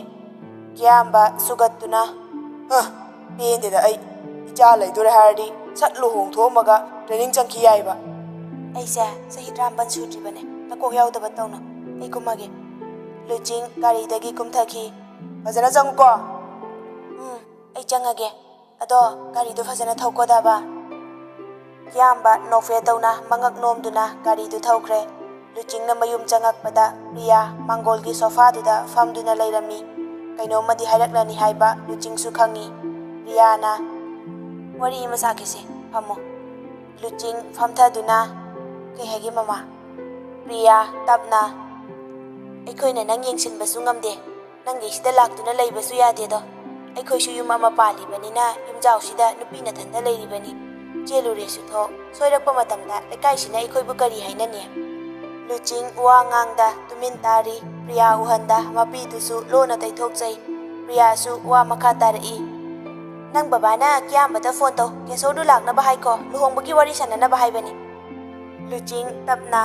ꯀꯤꯌꯥꯝꯕ ꯁꯨꯒꯠꯇꯨꯅ, "ꯍ, ꯄꯦꯟꯗꯦꯗ ꯑꯩ꯫ ꯏꯆꯥ ꯂꯩꯗꯣꯔꯦ ꯍꯥꯏꯔꯗꯤ ꯁꯠ ꯂꯨꯍꯣꯡꯊꯣꯛꯑꯝꯃꯒ ꯇ꯭ꯔꯦꯅꯤꯡ ꯆꯪꯈꯤ ꯌꯥꯏꯕ꯫" "ꯑꯩꯁꯦ ꯆꯍꯤ ꯇꯔꯥꯃꯥꯄꯟ ꯁꯨꯗ꯭ꯔꯤꯕꯅꯦ, ꯅꯀꯣꯛ ꯌꯥꯎꯗꯕ ꯇꯧꯅꯨ꯫ ꯑꯩ ꯀꯨꯝꯃꯒꯦ꯫" ꯂꯨꯆꯤꯡ ꯒꯥꯔꯤꯗꯒꯤ ꯀꯨꯝꯊꯈꯤ꯫ "ꯐꯖꯅ ꯆꯪꯉꯨꯀꯣ꯫" "ꯎꯝ, ꯑꯩ ꯆꯪꯉꯒꯦ꯫ ꯑꯗꯣ ꯒꯥꯔꯤꯗꯣ ꯐꯖꯅ ꯊꯧꯀꯣ ꯗꯥꯕꯥ꯫" ꯀꯤꯌꯥꯝꯕ ꯅꯣꯛꯐꯦ ꯇꯧꯅ ꯃꯉꯛ ꯅꯣꯝꯗꯨꯅ ꯒꯥꯔꯤꯗꯨ ꯊꯧꯈ꯭ꯔꯦ꯫ ꯂꯨꯆꯤꯡꯅ ꯃꯌꯨꯝ ꯆꯪꯉꯛꯄꯗ ꯄ꯭ꯔꯤꯌꯥ ꯃꯥꯡꯒꯣꯜꯒꯤ ꯁꯣꯐꯥꯗꯨꯗ ꯐꯝꯗꯨꯅ ꯂꯩꯔꯝꯃꯤ꯫ ꯀꯩꯅꯣꯝꯃꯗꯤ ꯍꯥꯏꯔꯛꯂꯅꯤ ꯍꯥꯏꯕ ꯂꯨꯆꯤꯡꯁꯨ ꯈꯪꯉꯤ꯫ ꯄ꯭ꯔꯤꯌꯥꯅ, "ꯋꯥꯔꯤ ꯑꯃ ꯁꯥꯈꯤꯁꯦ, ꯐꯝꯃꯣ꯫" ꯂꯨꯆꯤꯡ ꯐꯝꯊꯗꯨꯅ, "ꯀꯩ ꯍꯥꯏꯒꯦ ꯃꯃꯥ?" ꯄ꯭ꯔꯤꯌꯥ ꯇꯞꯅ, "ꯑꯩꯈꯣꯏꯅ ꯅꯪ ꯌꯦꯡꯁꯤꯟꯕꯁꯨ ꯉꯝꯗꯦ, ꯅꯪꯒꯤ ꯁꯤꯗ ꯂꯥꯛꯇꯨꯅ ꯂꯩꯕꯁꯨ ꯌꯥꯗꯦꯗꯣ꯫ ꯑꯩꯈꯣꯏꯁꯨ ꯌꯨꯝ ꯑꯃ ꯄꯥꯜꯂꯤꯕꯅꯤꯅ ꯌꯨꯝꯖꯥꯎꯁꯤꯗ ꯅꯨꯄꯤ ꯅꯊꯟꯇ ꯂꯩꯔꯤꯕꯅꯤ꯫ ꯆꯦꯜꯂꯨꯔꯦꯁꯨ ꯊꯣꯛ, ꯁꯣꯏꯔꯛꯄ ꯃꯇꯝꯗ ꯂꯩꯀꯥꯏꯁꯤꯅ ꯑꯩꯈꯣꯏꯕꯨ ꯀꯔꯤ ꯍꯥꯏꯅꯅꯤ?" ꯂꯨꯆꯤꯡ ꯋꯥ ꯉꯥꯡꯗ ꯇꯨꯃꯤꯟ ꯇꯥꯔꯤ꯫ ꯄ꯭ꯔꯤꯌꯥ ꯎꯍꯟꯗ ꯃꯄꯤꯗꯨꯁꯨ ꯂꯣꯟꯅ ꯇꯩꯊꯣꯛꯆꯩ꯫ ꯄ꯭ꯔꯤꯌꯥꯁꯨ ꯋꯥ ꯃꯈꯥ ꯇꯥꯔꯛꯏ꯫ "ꯅꯪ ꯕꯕꯥꯅ ꯀꯤꯌꯥꯝꯕꯗ ꯐꯣꯟ ꯇꯧ, ꯀꯦꯁꯣꯔꯗꯨ ꯂꯥꯛꯅꯕ ꯍꯥꯏꯀꯣ, ꯂꯨꯍꯣꯡꯕꯒꯤ ꯋꯥꯔꯤ ꯁꯥꯟꯅꯅꯕ ꯍꯥꯏꯕꯅꯤ꯫" ꯂꯨꯆꯤꯡ ꯇꯞꯅ,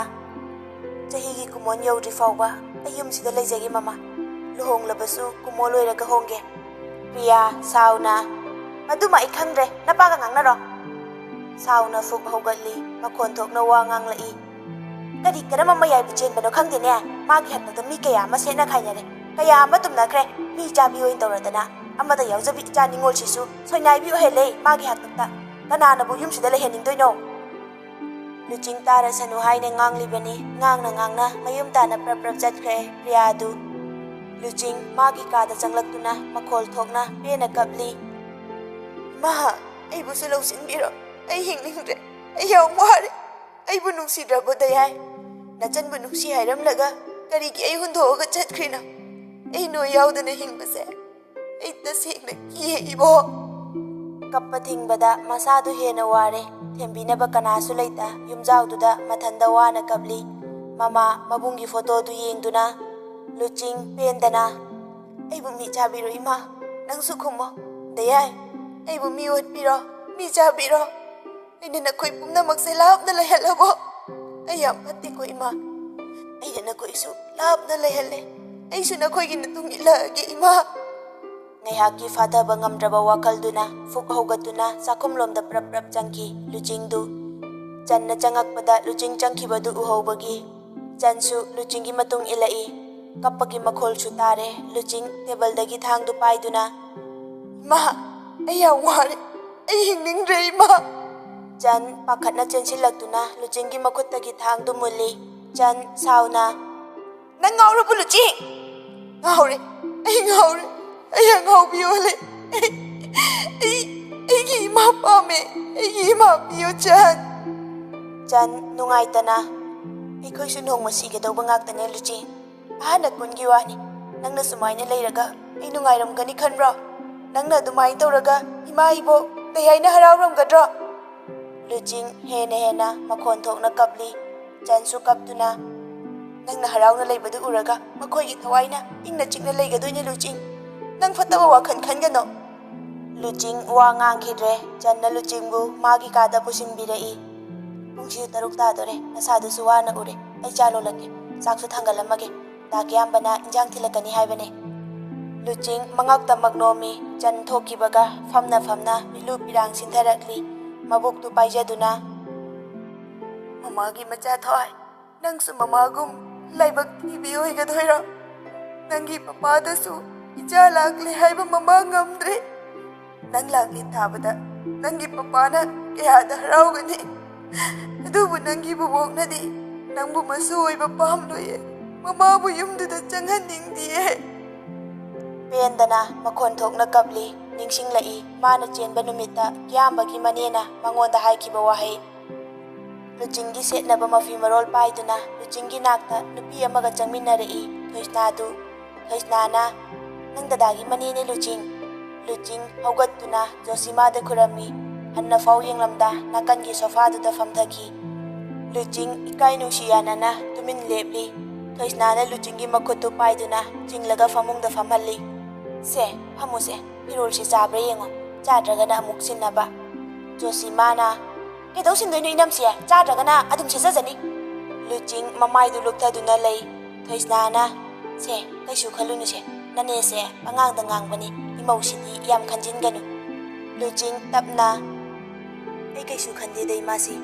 "ꯆꯍꯤꯒꯤ ꯀꯨꯃꯣꯟ ꯌꯧꯗ꯭ꯔꯤ ꯐꯥꯎꯕ ꯑꯩ ꯌꯨꯝꯁꯤꯗ ꯂꯩꯖꯒꯦ ꯃꯃꯥ꯫ ꯂꯨꯍꯣꯡꯂꯕꯁꯨ ꯀꯨꯃꯣꯟ ꯂꯣꯏꯔꯒ ꯍꯣꯡꯒꯦ꯫" ꯄ꯭ꯔꯤꯌꯥ ꯁꯥꯎꯅ, "ꯃꯗꯨꯃ ꯑꯩ ꯈꯪꯗ꯭ꯔꯦ, ꯅꯄꯥꯒ ꯉꯥꯡꯅꯔꯣ꯫" ꯁꯥꯎꯅ ꯐꯨꯛ ꯍꯧꯒꯠꯂꯤ, ꯃꯈꯣꯟ ꯊꯣꯛꯅ ꯋꯥ ꯉꯥꯡꯂꯛꯏ꯫ "ꯀꯔꯤ ꯀꯔꯝꯕ ꯃꯌꯥꯏꯕꯨ ꯆꯦꯟꯕꯅꯣ ꯈꯪꯗꯦꯅꯦ, ꯃꯥꯒꯤ ꯍꯥꯛꯇꯛꯇ ꯃꯤ ꯀꯌꯥ ꯑꯃ ꯁꯦꯠꯅ ꯈꯥꯏꯅꯔꯦ, ꯀꯌꯥ ꯑꯃ ꯇꯨꯝꯅꯈ꯭ꯔꯦ, ꯃꯤ ꯆꯥꯕꯤ ꯑꯣꯏꯅ ꯇꯧꯔꯗꯅ꯫ ꯑꯃꯗ ꯌꯥꯎꯖꯕꯤ ꯏꯆꯥ ꯅꯤꯉꯣꯜꯁꯤꯁꯨ ꯁꯣꯏꯅꯥꯏꯕꯤ ꯑꯣꯏꯍꯜꯂꯦ ꯃꯥꯒꯤ ꯍꯥꯛꯇꯛꯇ꯫ ꯀꯅꯥꯅꯕꯨ ꯌꯨꯝꯁꯤꯗ ꯂꯩꯍꯟꯅꯤꯡꯗꯣꯏꯅꯣ?" ꯂꯨꯆꯤꯡ ꯇꯥꯔꯁꯅꯨ ꯍꯥꯏꯅ ꯉꯥꯡꯂꯤꯕꯅꯤ꯫ ꯉꯥꯡꯅ ꯉꯥꯡꯅ ꯃꯌꯨꯝ ꯇꯥꯅ ꯄ꯭ꯔꯞ ꯄ꯭ꯔꯞ ꯆꯠꯈ꯭ꯔꯦ ꯄ꯭ꯔꯤꯌꯥꯗꯨ꯫ ꯂꯨꯆꯤꯡ ꯃꯥꯒꯤ ꯀꯥꯗ ꯆꯪꯂꯛꯇꯨꯅ ꯃꯈꯣꯜ ꯊꯣꯛꯅ ꯄꯦꯟꯅ ꯀꯞꯂꯤ꯫ "ꯏꯃꯥ, ꯑꯩꯕꯨꯁꯨ ꯂꯧꯁꯤꯟꯕꯤꯔꯣ꯫ ꯑꯩ ꯍꯤꯡꯅꯤꯡꯗ꯭ꯔꯦ꯫ ꯑꯩ ꯌꯥꯝ ꯋꯥꯔꯦ꯫ ꯑꯩꯕꯨ ꯅꯨꯡꯁꯤꯗ꯭ꯔꯕꯣ ꯗꯌꯥꯏ? ꯅꯆꯟꯕꯨ ꯅꯨꯡꯁꯤ ꯍꯥꯏꯔꯝꯂꯒ ꯀꯔꯤꯒꯤ ꯑꯩ ꯍꯨꯟꯗꯣꯛꯑꯒ ꯆꯠꯈ꯭ꯔꯤꯅꯣ? ꯑꯩ ꯅꯣꯏ ꯌꯥꯎꯗꯅ ꯍꯤꯡꯕꯁꯦ ꯑꯩ ꯇꯁꯦꯡꯅ ꯀꯤꯌꯦ ꯏꯕꯣ꯫" ꯀꯞꯄ ꯊꯤꯡꯕꯗ ꯃꯁꯥꯗꯨ ꯍꯦꯟꯅ ꯋꯥꯔꯦ꯫ ꯊꯦꯝꯕꯤꯅꯕ ꯀꯅꯥꯁꯨ ꯂꯩꯇ ꯌꯨꯝꯖꯥꯎꯗꯨꯗ ꯃꯊꯟꯗ ꯋꯥꯅ ꯀꯞꯂꯤ꯫ ꯃꯃꯥ ꯃꯕꯨꯡꯒꯤ ꯐꯣꯇꯣꯗꯨ ꯌꯦꯡꯗꯨꯅ ꯂꯨꯆꯤꯡ ꯄꯦꯟꯗꯅ, "ꯑꯩꯕꯨ ꯃꯤ ꯆꯥꯕꯤꯔꯣ ꯏꯃꯥ꯫ ꯅꯪꯁꯨ ꯈꯨꯝꯃꯣ꯫ ꯗꯌꯥꯏ, ꯑꯩꯕꯨ ꯃꯤ ꯑꯣꯠꯄꯤꯔꯣ, ꯃꯤ ꯆꯥꯕꯤꯔꯣ꯫ ꯑꯩꯅ ꯅꯈꯣꯏ ꯄꯨꯝꯅꯃꯛꯁꯦ ꯂꯥꯞꯅ ꯂꯩꯍꯜꯂꯕꯣ? ꯑꯩ ꯌꯥꯝ ꯐꯠꯇꯦꯀꯣ ꯏꯃꯥ꯫ ꯑꯩꯅ ꯅꯈꯣꯏꯁꯨ ꯂꯥꯞꯅ ꯂꯩꯍꯜꯂꯦ꯫ ꯑꯩꯁꯨ ꯅꯈꯣꯏꯒꯤ ꯃꯇꯨꯡ ꯏꯜꯂꯛꯑꯒꯦ ꯏꯃꯥ꯫" ꯉꯥꯏꯍꯥꯛꯀꯤ ꯐꯥꯊꯕ ꯉꯝꯗ꯭ꯔꯕ ꯋꯥꯈꯜꯗꯨꯅ ꯐꯨꯛ ꯍꯧꯒꯠꯇꯨꯅ ꯆꯥꯛꯈꯨꯝꯂꯣꯝꯗ ꯄ꯭ꯔꯞ ꯄ꯭ꯔꯞ ꯆꯪꯈꯤ ꯂꯨꯆꯤꯡꯗꯨ꯫ ꯆꯟꯅ ꯆꯪꯉꯛꯄꯗ ꯂꯨꯆꯤꯡ ꯆꯪꯈꯤꯕꯗꯨ ꯎꯍꯧꯕꯒꯤ ꯆꯟꯁꯨ ꯂꯨꯆꯤꯡꯒꯤ ꯃꯇꯨꯡ ꯏꯜꯂꯛꯏ꯫ ꯀꯞꯄꯒꯤ ꯃꯈꯣꯜꯁꯨ ꯇꯥꯔꯦ꯫ ꯂꯨꯆꯤꯡ ꯇꯦꯕꯜꯗꯒꯤ ꯊꯥꯡꯗꯨ ꯄꯥꯏꯗꯨꯅ, "ꯏꯃꯥ, ꯑꯩ ꯌꯥꯝ ꯋꯥꯔꯦ꯫ ꯑꯩ ꯍꯤꯡꯅꯤꯡꯗ꯭ꯔꯦ ꯏꯃꯥ꯫" ꯆꯟ ꯄꯥꯈꯠꯅ ꯆꯦꯟꯁꯤꯜꯂꯛꯇꯨꯅ ꯂꯨꯆꯤꯡꯒꯤ ꯃꯈꯨꯠꯇꯒꯤ ꯊꯥꯡꯗꯨ ꯃꯨꯜꯂꯤ꯫ ꯆꯟ ꯁꯥꯎꯅ, "ꯅꯪ ꯉꯥꯎꯔꯕꯣ ꯂꯨꯆꯤꯡ?" "ꯉꯥꯎꯔꯦ, ꯑꯩ ꯉꯥꯎꯔꯦ꯫ ꯑꯩ ꯑꯉꯥꯎꯕꯤ ꯑꯣꯜꯂꯦ꯫ ꯑꯩ, ꯑꯩ, ꯑꯩꯒꯤ ꯏꯃꯥ ꯄꯥꯝꯃꯦ꯫ ꯑꯩꯒꯤ ꯏꯃꯥ ꯄꯤꯌꯨ ꯆꯟ꯫" ꯆꯟ ꯅꯨꯡꯉꯥꯏꯇꯅ, "ꯑꯩꯈꯣꯏꯁꯨ ꯅꯣꯡꯃ ꯁꯤꯒꯗꯧꯕ ꯉꯥꯛꯇꯅꯦ ꯂꯨꯆꯤꯡ꯫ ꯑꯍꯥꯟꯕ ꯀꯨꯟꯒꯤ ꯋꯥꯅꯤ꯫ ꯅꯪꯅ ꯁꯨꯃꯥꯏꯅ ꯂꯩꯔꯒ ꯑꯩ ꯅꯨꯡꯉꯥꯏꯔꯝꯒꯅꯤ ꯈꯟꯕ꯭ꯔꯣ? ꯅꯪꯅ ꯑꯗꯨꯃꯥꯏꯅ ꯇꯧꯔꯒ ꯏꯃꯥ ꯏꯕꯣꯛ ꯗꯌꯥꯏꯅ ꯍꯔꯥꯎꯔꯝꯒꯗ꯭ꯔꯣ?" ꯂꯨꯆꯤꯡ ꯍꯦꯟꯅ ꯍꯦꯟꯅ ꯃꯈꯣꯟ ꯊꯣꯛꯅ ꯀꯞꯂꯤ꯫ ꯆꯟꯁꯨ ꯀꯞꯇꯨꯅ, "ꯅꯪꯅ ꯍꯔꯥꯎꯅ ꯂꯩꯕꯗꯨ ꯎꯔꯒ ꯃꯈꯣꯏꯒꯤ ꯊꯋꯥꯏꯅ ꯏꯪꯅ ꯆꯤꯛꯅ ꯂꯩꯒꯗꯣꯏꯅꯦ ꯂꯨꯆꯤꯡ꯫ ꯅꯪ ꯐꯠꯇꯕ ꯋꯥꯈꯜ ꯈꯟꯒꯅꯣ꯫" ꯂꯨꯆꯤꯡ ꯋꯥ ꯉꯥꯡꯈꯤꯗ꯭ꯔꯦ꯫ ꯆꯟꯅ ꯂꯨꯆꯤꯡꯕꯨ ꯃꯥꯒꯤ ꯀꯥꯗ ꯄꯨꯁꯤꯟꯕꯤꯔꯛꯏ꯫ "ꯄꯨꯡꯁꯤꯁꯨ ꯇꯔꯨꯛ ꯇꯥꯗꯣꯔꯦ꯫ ꯅꯁꯥꯗꯨꯁꯨ ꯋꯥꯅ ꯎꯔꯦ꯫ ꯑꯩ ꯆꯥ ꯂꯣꯜꯂꯛꯀꯦ꯫ ꯆꯥꯛꯁꯨ ꯊꯥꯡꯒꯠꯂꯝꯃꯒꯦ꯫ ꯗꯥ ꯀꯤꯌꯥꯝꯕꯅ ꯏꯟꯖꯥꯡ ꯊꯤꯜꯂꯛꯀꯅꯤ ꯍꯥꯏꯕꯅꯦ꯫" ꯂꯨꯆꯤꯡ ꯃꯉꯛꯇꯃꯛ ꯅꯣꯝꯃꯤ꯫ ꯆꯟ ꯊꯣꯛꯈꯤꯕꯒ ꯐꯝꯅ ꯐꯝꯅ ꯃꯤꯠꯂꯨ ꯄꯤꯔꯥꯡ ꯁꯤꯟꯊꯔꯛꯂꯤ꯫ ꯃꯕꯨꯛꯇꯨ ꯄꯥꯏꯖꯗꯨꯅ, "ꯃꯃꯥꯒꯤ ꯃꯆꯥ ꯊꯋꯥꯏ, ꯅꯪꯁꯨ ꯃꯃꯥꯒꯨꯝ ꯂꯥꯏꯕꯛ ꯊꯤꯕꯤ ꯑꯣꯏꯒꯗꯣꯏꯔꯣ? ꯅꯪꯒꯤ ꯄꯄꯥꯗꯁꯨ ꯏꯆꯥ ꯂꯥꯛꯂꯦ ꯍꯥꯏꯕ ꯃꯃꯥ ꯉꯝꯗ꯭ꯔꯦ꯫ ꯅꯪ ꯂꯥꯛꯂꯦ ꯊꯥꯕꯗ ꯅꯪꯒꯤ ꯄꯄꯥꯅ ꯀꯌꯥꯗ ꯍꯔꯥꯎꯒꯅꯤ꯫ ꯑꯗꯨꯕꯨ ꯅꯪꯒꯤ ꯕꯨꯕꯣꯛꯅꯗꯤ ꯅꯪꯕꯨ ꯃꯁꯨ ꯑꯣꯏꯕ ꯄꯥꯝꯂꯣꯏꯌꯦ꯫ ꯃꯃꯥꯕꯨ ꯌꯨꯝꯗꯨꯗ ꯆꯪꯍꯟꯅꯤꯡꯗꯤꯌꯦ꯫ ꯄꯦꯟꯗꯅ ꯃꯈꯣꯟ ꯊꯣꯛꯅ ꯀꯞꯂꯤ꯫ ꯅꯤꯡꯁꯤꯡꯂꯛꯏ ꯃꯥꯅ ꯆꯦꯟꯕ ꯅꯨꯃꯤꯠꯇ ꯀꯤꯌꯥꯝꯕꯒꯤ ꯃꯅꯦꯅ ꯃꯉꯣꯟꯗ ꯍꯥꯏꯈꯤꯕ ꯋꯥꯍꯩ꯫ ꯂꯨꯆꯤꯡꯒꯤ ꯁꯦꯠꯅꯕ ꯃꯐꯤ ꯃꯔꯣꯜ ꯄꯥꯏꯗꯨꯅ ꯂꯨꯆꯤꯡꯒꯤ ꯅꯥꯛꯇ ꯅꯨꯄꯤ ꯑꯃꯒ ꯆꯪꯃꯤꯟꯅꯔꯛꯏ ꯊꯣꯏꯁꯅꯥꯗꯨ꯫ ꯊꯣꯏꯁꯅꯥꯅ, "ꯅꯪ ꯗꯗꯥꯒꯤ ꯃꯅꯦꯅꯦ ꯂꯨꯆꯤꯡ꯫" ꯂꯨꯆꯤꯡ ꯍꯧꯒꯠꯇꯨꯅ ꯖꯣꯁꯤꯃꯥꯗ ꯈꯨꯔꯝꯃꯤ꯫ ꯍꯟꯅ ꯐꯥꯎ ꯌꯦꯡꯂꯝꯗ ꯅꯥꯀꯟꯒꯤ ꯁꯣꯐꯥꯗꯨꯗ ꯐꯝꯊꯈꯤ꯫ ꯂꯨꯆꯤꯡ ꯏꯀꯥꯏ ꯅꯨꯡꯁꯤ ꯌꯥꯅꯅ ꯇꯨꯃꯤꯟ ꯂꯦꯞꯂꯤ꯫ ꯊꯣꯏꯁꯅꯥꯅ ꯂꯨꯆꯤꯡꯒꯤ ꯃꯈꯨꯠꯇꯨ ꯄꯥꯏꯗꯨꯅ ꯆꯤꯡꯂꯒ ꯐꯃꯨꯡꯗ ꯐꯝꯍꯜꯂꯤ꯫ "ꯁꯦ, ꯐꯝꯃꯨꯁꯦ, ꯐꯤꯔꯣꯜꯁꯤ ꯆꯥꯕ꯭ꯔꯥ ꯌꯦꯡꯉꯣ, ꯆꯥꯗ꯭ꯔꯒꯅ ꯑꯃꯨꯛ ꯁꯤꯟꯅꯕ꯫" ꯖꯣꯁꯤꯃꯥꯅ, "ꯀꯩꯗꯧ ꯁꯤꯟꯗꯣꯏꯅꯣ ꯏꯅꯝꯁꯦ? ꯆꯥꯗ꯭ꯔꯒꯅ ꯑꯗꯨꯝ ꯁꯦꯠꯆꯖꯅꯤ꯫" ꯂꯨꯆꯤꯡ ꯃꯃꯥꯏꯗꯨ ꯂꯨꯞꯊꯗꯨꯅ ꯂꯩ꯫ ꯊꯣꯏꯁꯅꯥꯅ, "ꯁꯦ, ꯀꯩꯁꯨ ꯈꯜꯂꯨꯅꯨꯁꯦ, ꯅꯅꯦꯁꯦ ꯄꯉꯥꯡꯗ ꯉꯥꯡꯕꯅꯤ, ꯏꯃꯧꯁꯤꯗꯤ ꯌꯥꯝ ꯈꯟꯖꯤꯟꯒꯅꯨ꯫" ꯂꯨꯆꯤꯡ ꯇꯞꯅ, "ꯑꯩ ꯀꯩꯁꯨ ꯈꯟꯗꯦꯗ ꯏꯃꯥꯁꯤ꯫"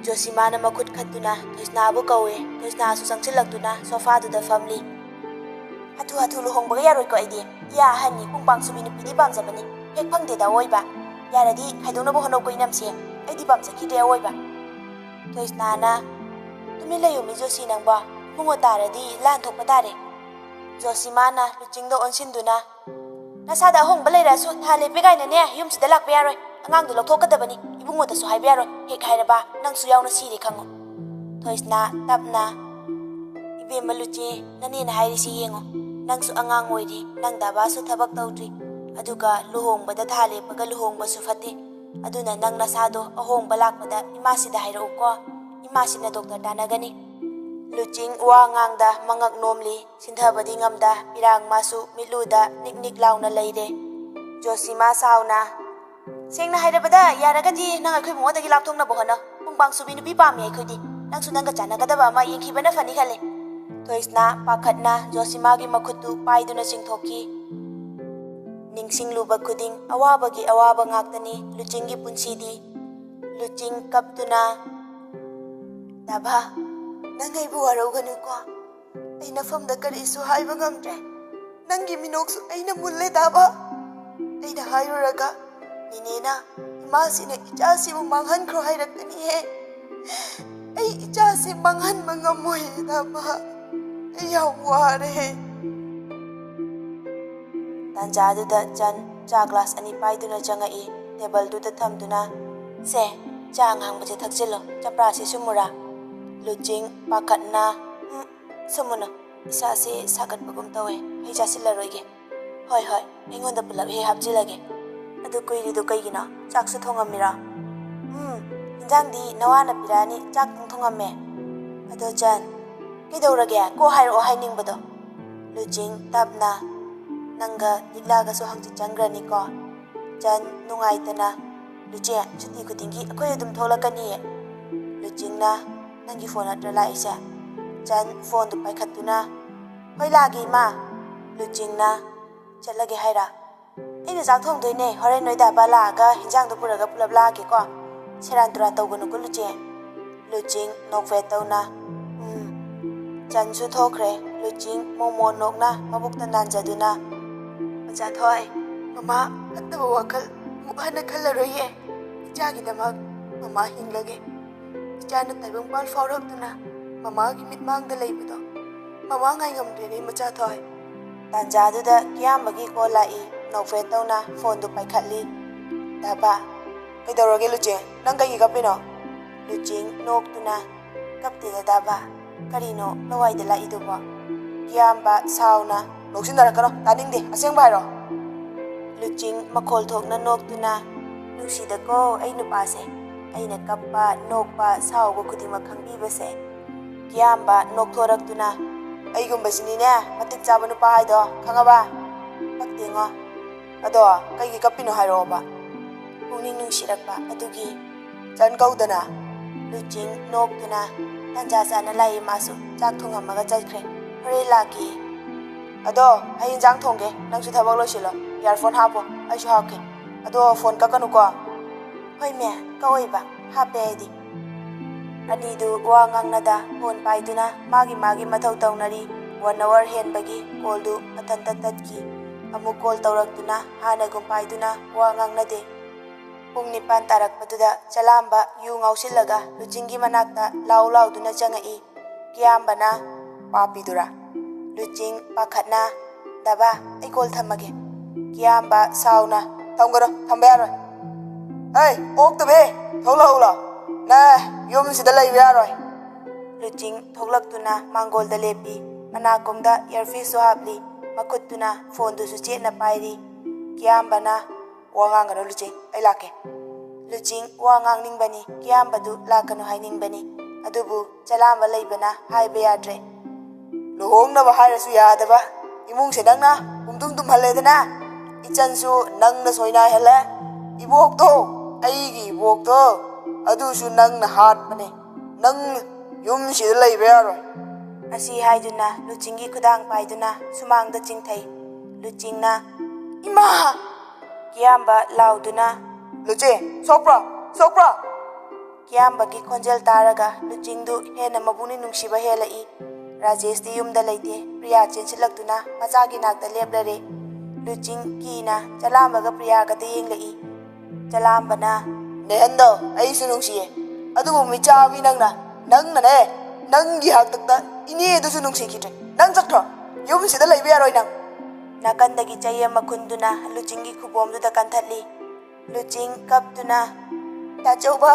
ꯖꯣꯁꯤꯃꯥꯅ ꯃꯈꯨꯠ ꯈꯠꯇꯨꯅ ꯊꯣꯏꯁꯅꯥꯕꯨ ꯀꯧꯏ꯫ ꯊꯣꯏꯁꯅꯥꯁꯨ ꯆꯪꯁꯤꯜꯂꯛꯇꯨꯅ ꯁꯣꯐꯥꯗꯨꯗ ꯐꯝꯂꯤ꯫ "ꯍꯥꯊꯨ ꯍꯥꯊꯨ ꯂꯨꯍꯣꯡꯕꯒ ꯌꯥꯔꯣꯏꯀꯣ ꯑꯩꯗꯤ꯫ ꯏꯌꯥ ꯑꯍꯟꯅꯤ, ꯄꯨꯡ ꯄꯥꯡ ꯁꯨꯕꯤ ꯅꯨꯄꯤꯗꯤ ꯄꯥꯝꯖꯕꯅꯤ꯫ ꯍꯦꯛ ꯐꯪꯗꯦꯗ ꯑꯋꯣꯏꯕ꯫ ꯌꯥꯔꯗꯤ ꯈꯥꯏꯗꯣꯛꯅꯕ ꯍꯣꯠꯅꯧꯀꯣ ꯏꯅꯝꯁꯦ꯫ ꯑꯩꯗꯤ ꯄꯥꯝꯖꯈꯤꯗ꯭ꯔꯦ ꯑꯋꯣꯏꯕ꯫" ꯊꯣꯏꯁꯅꯥꯅ, "ꯇꯨꯃꯤꯟ ꯂꯩꯌꯨ ꯃꯤ ꯖꯣꯁꯤ ꯅꯪꯕꯣ꯫ ꯏꯕꯨꯡꯉꯣ ꯇꯥꯔꯗꯤ ꯂꯥꯟ ꯊꯣꯛꯄ ꯇꯥꯔꯦ꯫" ꯖꯣꯁꯤꯃꯥꯅ ꯂꯨꯆꯤꯡꯗ ꯑꯣꯟꯁꯤꯟꯗꯨꯅ, "ꯅꯁꯥꯗ ꯑꯍꯣꯡꯕ ꯂꯩꯔꯛꯑꯁꯨ ꯊꯥ ꯂꯦꯞꯄꯦ ꯀꯥꯏꯅꯅꯦ ꯌꯨꯝꯁꯤꯗ ꯂꯥꯛꯄ ꯌꯥꯔꯣꯏ꯫ ꯑꯉꯥꯡꯗꯣ ꯂꯧꯊꯣꯛꯀꯗꯕꯅꯤ꯫ ꯏꯕꯨꯡꯉꯣꯗꯁꯨ ꯍꯥꯏꯕ ꯌꯥꯔꯣꯏ꯫ ꯍꯦꯛ ꯍꯥꯏꯔꯕ ꯅꯪꯁꯨ ꯌꯥꯎꯅ ꯁꯤꯔꯦ ꯈꯪꯉꯨ꯫" ꯊꯣꯏꯁꯅꯥ ꯇꯞꯅ, "ꯏꯕꯦꯝꯃ ꯂꯨꯆꯦ, ꯅꯅꯦꯅ ꯍꯥꯏꯔꯤꯁꯤ ꯌꯦꯡꯉꯣ꯫ ꯅꯪꯁꯨ ꯑꯉꯥꯡ ꯑꯣꯏꯔꯤ, ꯅꯪ ꯗꯥꯕꯥꯁꯨ ꯊꯕꯛ ꯇꯧꯗ꯭ꯔꯤ꯫ ꯑꯗꯨꯒ ꯂꯨꯍꯣꯡꯕꯗ ꯊꯥ ꯂꯦꯞꯄꯒ ꯂꯨꯍꯣꯡꯕꯁꯨ ꯐꯠꯇꯦ꯫ ꯑꯗꯨꯅ ꯅꯪ ꯅꯁꯥꯗꯣ ꯑꯍꯣꯡꯕ ꯂꯥꯛꯄꯗ ꯏꯃꯥꯁꯤꯗ ꯍꯥꯏꯔꯛꯎꯀꯣ꯫ ꯏꯃꯥꯁꯤꯅ ꯗꯣꯛꯇꯔ ꯇꯥꯟꯅꯒꯅꯤ꯫" ꯂꯨꯆꯤꯡ ꯋꯥ ꯉꯥꯡꯗ ꯃꯉꯛ ꯅꯣꯝꯂꯤ꯫ ꯁꯤꯟꯊꯕꯗꯤ ꯉꯝꯗ ꯄꯤꯔꯥꯡ ꯃꯥꯁꯨ ꯃꯤꯠꯂꯨꯗ ꯅꯤꯛ ꯅꯤꯛ ꯂꯥꯎꯅ ꯂꯩꯔꯦ꯫ ꯖꯣꯁꯤꯃꯥ ꯁꯥꯎꯅ, "ꯁꯦꯡꯅ ꯍꯥꯏꯔꯕꯗ ꯌꯥꯔꯒꯗꯤ ꯅꯪ ꯑꯩꯈꯣꯏ ꯃꯉꯣꯟꯗꯒꯤ ꯂꯥꯞꯊꯣꯛꯅꯕ ꯍꯣꯠꯅꯧ꯫ ꯄꯨꯡ ꯄꯥꯡ ꯁꯨꯕꯤ ꯅꯨꯄꯤ ꯄꯥꯝꯃꯤ ꯑꯩꯈꯣꯏꯗꯤ꯫ ꯅꯪꯁꯨ ꯅꯪꯒ ꯆꯥꯟꯅꯒꯗꯕ ꯑꯃ ꯌꯦꯡꯈꯤꯕꯅ ꯐꯅꯤ ꯈꯜꯂꯦ꯫" ꯊꯣꯏꯁꯅꯥ ꯄꯥꯈꯠꯅ ꯖꯣꯁꯤꯃꯥꯒꯤ ꯃꯈꯨꯠꯇꯨ ꯄꯥꯏꯗꯨꯅ ꯆꯤꯡꯊꯣꯛꯈꯤ꯫ ꯅꯤꯡꯁꯤꯡꯂꯨꯕ ꯈꯨꯗꯤꯡ ꯑꯋꯥꯕꯒꯤ ꯑꯋꯥꯕ ꯉꯥꯛꯇꯅꯤ ꯂꯨꯆꯤꯡꯒꯤ ꯄꯨꯟꯁꯤꯗꯤ꯫ ꯂꯨꯆꯤꯡ ꯀꯞꯇꯨꯅ, "ꯗꯥꯚꯥ, ꯅꯪ ꯑꯩꯕꯨ ꯋꯥꯔꯧꯒꯅꯨꯀꯣ꯫ ꯑꯩ ꯅꯐꯝꯗ ꯀꯔꯤꯁꯨ ꯍꯥꯏꯕ ꯉꯝꯗ꯭ꯔꯦ꯫ ꯅꯪꯒꯤ ꯃꯤꯅꯣꯛꯁꯨ ꯑꯩꯅ ꯃꯨꯜꯂꯦ ꯗꯥꯚꯥ꯫ ꯑꯩꯅ ꯍꯥꯏꯔꯨꯔꯒ ꯅꯦꯅꯦꯅ ꯏꯃꯥꯁꯤꯅ ꯏꯆꯥꯁꯤꯕꯨ ꯃꯥꯡꯍꯟꯈ꯭ꯔꯣ ꯍꯥꯏꯔꯛꯀꯅꯤꯍꯦ꯫ ꯑꯩ ꯏꯆꯥꯁꯤ ꯃꯥꯡꯍꯟꯕ ꯉꯝꯃꯣꯏ ꯗꯥꯚꯥ꯫" ꯑꯩ ꯌꯥꯝ ꯋꯥꯔꯦ꯫ ꯇꯥꯟꯖꯥꯗꯨꯗ ꯆꯟ ꯆꯥ ꯒ꯭ꯂꯥꯁ ꯑꯅꯤ ꯄꯥꯏꯗꯨꯅ ꯆꯪꯉꯛꯏ꯫ ꯇꯦꯕꯜꯗꯨꯗ ꯊꯝꯗꯨꯅ, "ꯁꯦ, ꯆꯥ ꯑꯉꯥꯡꯕꯁꯦ ꯊꯛꯆꯤꯜꯂꯣ, ꯆꯝꯄ꯭ꯔꯥꯁꯦ ꯁꯨꯝꯃꯨꯔꯥ?" ꯂꯨꯆꯤꯡ ꯄꯥꯈꯠꯅ, "ꯎꯝ, ꯁꯨꯝꯃꯨꯅꯨ, ꯏꯁꯥꯁꯦ ꯁꯥꯒꯠꯄꯒꯨꯝ ꯇꯧꯋꯦ, ꯑꯩ ꯆꯥꯁꯤꯜꯂꯔꯣꯏꯒꯦ꯫" "ꯍꯣꯏ, ꯍꯣꯏ, ꯑꯩꯉꯣꯟꯗ ꯄꯨꯂꯞ ꯍꯦꯛ ꯍꯥꯞꯆꯤꯜꯂꯒꯦ꯫ ꯑꯗꯨ ꯀꯨꯏꯔꯤꯗꯣ ꯀꯩꯒꯤꯅꯣ? ꯆꯥꯛꯁꯨ ꯊꯣꯡꯉꯝꯃꯤꯔꯣ?" "ꯎꯝ, ꯏꯟꯖꯥꯡꯗꯤ ꯅꯋꯥꯅ ꯄꯤꯔꯛꯑꯅꯤ, ꯆꯥꯛꯇꯪ ꯊꯣꯡꯉꯝꯃꯦ꯫" "ꯑꯗꯣ ꯆꯟ, ꯀꯩꯗꯧꯔꯒꯦ? ꯀꯣꯛ ꯍꯥꯏꯔꯛꯑꯣ ꯍꯥꯏꯅꯤꯡꯕꯗꯣ꯫" ꯂꯨꯆꯤꯡ ꯇꯞꯅ, "ꯅꯪꯒ ꯂꯤꯛꯂꯥꯒꯁꯨ ꯍꯪꯆꯤꯠ ꯆꯪꯈ꯭ꯔꯅꯤꯀꯣ?" ꯆꯟ ꯅꯨꯡꯉꯥꯏꯇꯅ, "ꯂꯨꯆꯤꯡ, ꯁꯨꯇꯤ ꯈꯨꯗꯤꯡꯒꯤ ꯑꯩꯈꯣꯏ ꯑꯗꯨꯝ ꯊꯣꯛꯂꯛꯀꯅꯤꯌꯦ꯫" ꯂꯨꯆꯤꯡꯅ, "ꯅꯪꯒꯤ ꯐꯣꯟ ꯅꯠꯇ꯭ꯔ ꯂꯥꯛꯏꯁꯦ?" ꯆꯟ ꯐꯣꯟꯗꯨ ꯄꯥꯏꯈꯠꯇꯨꯅ, "ꯍꯣꯏ, ꯂꯥꯛꯑꯒꯦ, ꯏꯃꯥ꯫" ꯂꯨꯆꯤꯡꯅ, "ꯆꯠꯂꯒꯦ ꯍꯥꯏꯔ? ꯑꯩꯅ ꯆꯥꯛ ꯊꯣꯡꯗꯣꯏꯅꯦ, ꯍꯣꯔꯦꯟ ꯅꯣꯏ ꯗꯥꯕꯥ ꯂꯥꯛꯑꯒ ꯍꯤꯟꯖꯥꯡꯗꯣ ꯄꯨꯔꯒ ꯄꯨꯂꯞ ꯂꯥꯛꯑꯒꯦꯀꯣ꯫ ꯁꯦꯔꯥꯟ ꯇꯨꯔꯥꯟ ꯇꯧꯒꯅꯨꯀꯣ, ꯂꯨꯆꯤꯡ꯫" ꯂꯨꯆꯤꯡ ꯅꯣꯛꯐꯦꯠ ꯇꯧꯅ, "ꯎꯝ꯫" ꯆꯟꯁꯨ ꯊꯣꯛꯈ꯭ꯔꯦ꯫ ꯂꯨꯆꯤꯡ ꯃꯣꯃꯣꯟ ꯅꯣꯛꯅ ꯃꯕꯨꯛꯇ ꯅꯥꯟꯖꯗꯨꯅ, "ꯃꯆꯥ ꯊꯣꯏ, ꯃꯃꯥ ꯐꯠꯇꯕ ꯋꯥꯈꯜ ꯑꯃꯨꯛ ꯍꯟꯅ ꯈꯜꯂꯔꯣꯏꯌꯦ꯫ ꯏꯆꯥꯒꯤꯗꯃꯛ ꯃꯃꯥ ꯍꯤꯡꯂꯒꯦ꯫ ꯏꯆꯥꯅ ꯇꯥꯏꯕꯪꯄꯥꯟ ꯐꯥꯎꯔꯛꯇꯨꯅ ꯃꯃꯥꯒꯤ ꯃꯤꯠꯃꯥꯡꯗ ꯂꯩꯕꯗꯣ ꯃꯃꯥ ꯉꯥꯏꯉꯝꯗ꯭ꯔꯦꯅꯦ, ꯃꯆꯥ ꯊꯣꯏ꯫" ꯇꯥꯟꯖꯥꯗꯨꯗ ꯀꯤꯌꯥꯝꯕꯒꯤ ꯀꯣꯜ ꯂꯥꯛꯏ꯫ ꯅꯣꯛꯐꯦꯠ ꯇꯧꯅ ꯐꯣꯟꯗꯨ ꯄꯥꯏꯈꯠꯂꯤ꯫ "ꯗꯥꯕꯥ꯫" "ꯀꯩꯗꯧꯔꯒꯦ ꯂꯨꯆꯤꯡ? ꯅꯪ ꯀꯩꯒꯤ ꯀꯞꯄꯤꯅꯣ?" ꯂꯨꯆꯤꯡ ꯅꯣꯛꯇꯨꯅ, "ꯀꯞꯇꯦꯗ ꯗꯥꯕꯥ꯫ ꯀꯔꯤꯅꯣ ꯂꯋꯥꯏꯗ ꯂꯥꯛꯏꯗꯨꯕꯣ?" ꯀꯤꯌꯥꯝꯕ ꯁꯥꯎꯅ, "ꯅꯣꯛꯁꯤꯟꯅꯔꯛꯀꯅꯣ, ꯇꯥꯅꯤꯡꯗꯦ, ꯑꯁꯦꯡꯕ ꯍꯥꯏꯔꯣ?" ꯂꯨꯆꯤꯡ ꯃꯈꯣꯜ ꯊꯣꯛꯅ ꯅꯣꯛꯇꯨꯅ, "ꯅꯨꯡꯁꯤꯗꯀꯣ ꯑꯩ ꯅꯨꯄꯥꯁꯦ꯫ ꯑꯩꯅ ꯀꯞꯄ, ꯅꯣꯛꯄ, ꯁꯥꯎꯕ ꯈꯨꯗꯤꯡꯃꯛ ꯈꯪꯕꯤꯕꯁꯦ꯫" ꯀꯤꯌꯥꯝꯕ ꯅꯣꯛꯊꯣꯔꯛꯇꯨꯅ, "ꯑꯩꯒꯨꯝꯕꯁꯤꯅꯤꯅꯦ ꯃꯇꯤꯛ ꯆꯥꯕ ꯅꯨꯄꯥ ꯍꯥꯏꯗꯣ, ꯈꯪꯉꯕ?" "ꯄꯛꯇꯦꯉꯣ꯫ ꯑꯗꯣ ꯀꯩꯒꯤ ꯀꯞꯄꯤꯅꯣ ꯍꯥꯏꯔꯛꯑꯣꯕ?" "ꯄꯨꯛꯅꯤꯡ ꯅꯨꯡꯁꯤꯔꯛꯄ ꯑꯗꯨꯒꯤ ꯆꯟ ꯀꯧꯗꯅ꯫" ꯂꯨꯆꯤꯡ ꯅꯣꯛꯇꯨꯅ, "ꯇꯟꯖꯥ ꯆꯥꯅ ꯂꯥꯛꯏ, ꯃꯥꯁꯨ ꯆꯥꯛ ꯊꯣꯡꯉꯝꯃꯒ ꯆꯠꯈ꯭ꯔꯦ꯫ ꯍꯣꯔꯦꯟ ꯂꯥꯛꯀꯦ꯫" "ꯑꯗꯣ ꯑꯩ ꯏꯟꯖꯥꯡ ꯊꯣꯡꯒꯦ, ꯅꯪꯁꯨ ꯊꯕꯛ ꯂꯣꯏꯁꯤꯜꯂꯣ꯫ ꯏꯌꯥꯔꯐꯣꯟ ꯍꯥꯞꯄꯣ, ꯑꯩꯁꯨ ꯍꯥꯞꯀꯦ꯫ ꯑꯗꯣ ꯐꯣꯟ ꯀꯛꯀꯅꯨꯀꯣ꯫" "ꯍꯣꯏ ꯃꯦ, ꯀꯛꯑꯣꯏꯕ, ꯍꯥꯞꯄꯦ ꯑꯩꯗꯤ꯫" ꯑꯅꯤꯗꯨ ꯋꯥ ꯉꯥꯡꯅꯗ ꯐꯣꯟ ꯄꯥꯏꯗꯨꯅ ꯃꯥꯒꯤ ꯃꯥꯒꯤ ꯃꯊꯧ ꯇꯧꯅꯔꯤ꯫ ꯋꯥꯟ ꯑꯋꯥꯔ ꯍꯦꯟꯕꯒꯤ ꯀꯣꯜꯗꯨ ꯃꯊꯟꯇ ꯇꯠꯈꯤ꯫ ꯑꯃꯨꯛ ꯀꯣꯜ ꯇꯧꯔꯛꯇꯨꯅ ꯍꯥꯟꯅꯒꯨꯝ ꯄꯥꯏꯗꯨꯅ ꯋꯥ ꯉꯥꯡꯅꯗꯦ꯫ ꯄꯨꯡ ꯅꯤꯄꯥꯟ ꯇꯥꯔꯛꯄꯗꯨꯗ ꯆꯂꯥꯝꯕ ꯌꯨ ꯉꯥꯎꯁꯤꯜꯂꯒ ꯂꯨꯆꯤꯡꯒꯤ ꯃꯅꯥꯛꯇ ꯂꯥꯎ ꯂꯥꯎꯗꯨꯅ ꯆꯪꯉꯛꯏ꯫ ꯀꯤꯌꯥꯝꯕꯅ, ꯄꯥꯄꯤꯗꯨꯔꯥ? ꯂꯨꯆꯤꯡ ꯄꯥꯈꯠꯅ, "ꯗꯥꯕꯥ, ꯑꯩ ꯀꯣꯜ ꯊꯝꯃꯒꯦ꯫" ꯀꯤꯌꯥꯝꯕ ꯁꯥꯎꯅ, "ꯊꯝꯒꯅꯨ, ꯊꯝꯕ ꯌꯥꯔꯣꯏ꯫ ꯍꯩ, ꯑꯣꯛꯇꯕꯤ, ꯊꯣꯛꯂꯛꯎ ꯂꯥꯎ꯫ ꯅ ꯌꯨꯝꯁꯤꯗ ꯂꯩꯕ ꯌꯥꯔꯣꯏ꯫" ꯂꯨꯆꯤꯡ ꯊꯣꯛꯂꯛꯇꯨꯅ ꯃꯥꯡꯒꯣꯜꯗ ꯂꯦꯞꯄꯤ꯫ ꯃꯅꯥꯀꯣꯡꯗ ꯏꯌꯔꯐꯤꯁꯁꯨ ꯍꯥꯞꯂꯤ꯫ ꯃꯈꯨꯠꯇꯨꯅ ꯐꯣꯟꯗꯨꯁꯨ ꯆꯦꯠꯅ ꯄꯥꯏꯔꯤ꯫ ꯀꯤꯌꯥꯝꯕꯅ, "ꯋꯥ ꯉꯥꯡꯒꯅꯨ ꯂꯨꯆꯤꯡ, ꯑꯩ ꯂꯥꯛꯀꯦ꯫" ꯂꯨꯆꯤꯡ ꯋꯥ ꯉꯥꯡꯅꯤꯡꯕꯅꯤ, ꯀꯤꯌꯥꯝꯕꯗꯨ ꯂꯥꯛꯀꯅꯨ ꯍꯥꯏꯅꯤꯡꯕꯅꯤ꯫ ꯑꯗꯨꯕꯨ ꯆꯂꯥꯝꯕ ꯂꯩꯕꯅ ꯍꯥꯏꯕ ꯌꯥꯗ꯭ꯔꯦ꯫ ꯂꯨꯍꯣꯡꯅꯕ ꯍꯥꯏꯔꯁꯨ ꯌꯥꯗꯕ ꯏꯃꯨꯡꯁꯦ ꯅꯪꯅ ꯄꯨꯝꯗꯨꯝ ꯇꯨꯝꯍꯜꯂꯦꯗꯅ꯫ ꯏꯆꯟꯁꯨ ꯅꯪꯅ ꯁꯣꯏꯅꯥꯏꯍꯜꯂꯦ꯫ ꯏꯕꯣꯛꯇꯣ, ꯑꯩꯒꯤ ꯏꯕꯣꯛꯇꯣ, ꯑꯗꯨꯁꯨ ꯅꯪꯅ ꯍꯥꯠꯄꯅꯦ꯫ ꯅꯪ ꯌꯨꯝꯁꯤꯗ ꯂꯩꯕ ꯌꯥꯔꯣꯏ꯫ ꯑꯁꯤ ꯍꯥꯏꯗꯨꯅ ꯂꯨꯆꯤꯡꯒꯤ ꯈꯨꯗꯥꯡ ꯄꯥꯏꯗꯨꯅ ꯁꯨꯃꯥꯡꯗ ꯆꯤꯡꯊꯩ꯫ ꯂꯨꯆꯤꯡꯅ, "ꯏꯃꯥ!" ꯀꯤꯌꯥꯝꯕ ꯂꯥꯎꯗꯨꯅ, "ꯂꯨꯆꯤꯡ, ꯁꯣꯛꯄ꯭ꯔꯣ? ꯁꯣꯛꯄ꯭ꯔꯣ?" ꯀꯤꯌꯥꯝꯕꯒꯤ ꯈꯣꯟꯖꯦꯜ ꯇꯥꯔꯒ ꯂꯨꯆꯤꯡꯗꯨ ꯍꯦꯟꯅ ꯃꯄꯨꯛꯅꯤꯡ ꯅꯨꯡꯁꯤꯕ ꯍꯦꯜꯂꯛꯏ꯫ ꯔꯥꯖꯦꯁꯇꯤ ꯌꯨꯝꯗ ꯂꯩꯇꯦ꯫ ꯄ꯭ꯔꯤꯌꯥ ꯆꯦꯟꯁꯤꯜꯂꯛꯇꯨꯅ ꯃꯆꯥꯒꯤ ꯅꯥꯛꯇ ꯂꯦꯞꯂꯔꯦ꯫ ꯂꯨꯆꯤꯡ ꯀꯤꯅ ꯆꯂꯥꯝꯕꯒ ꯄ꯭ꯔꯤꯌꯥꯒꯗ ꯌꯦꯡꯂꯛꯏ꯫ ꯆꯂꯥꯝꯕꯅ, "ꯅꯦꯍꯟꯗꯣ, ꯑꯩꯁꯨ ꯅꯨꯡꯁꯤꯌꯦ꯫ ꯑꯗꯨꯕꯨ ꯃꯤꯆꯥꯕꯤ ꯅꯪꯅ, ꯅꯪꯅꯅꯦ, ꯅꯪꯒꯤ ꯍꯥꯛꯇꯛꯇ ꯏꯅꯦꯗꯨꯁꯨ ꯅꯨꯡꯁꯤꯈꯤꯗ꯭ꯔꯦ꯫ ꯅꯪ ꯆꯠꯈ꯭ꯔꯣ꯫ ꯌꯨꯝꯁꯤꯗ ꯂꯩꯕ ꯌꯥꯔꯣꯏ ꯅꯪ꯫" ꯅꯥꯀꯟꯗꯒꯤ ꯆꯩ ꯑꯃ ꯈꯨꯟꯗꯨꯅ ꯂꯨꯆꯤꯡꯒꯤ ꯈꯨꯕꯣꯝꯗꯨꯗ ꯀꯟꯊꯠꯂꯤ꯫ ꯂꯨꯆꯤꯡ ꯀꯞꯇꯨꯅ, "ꯗꯥꯆꯧꯕ,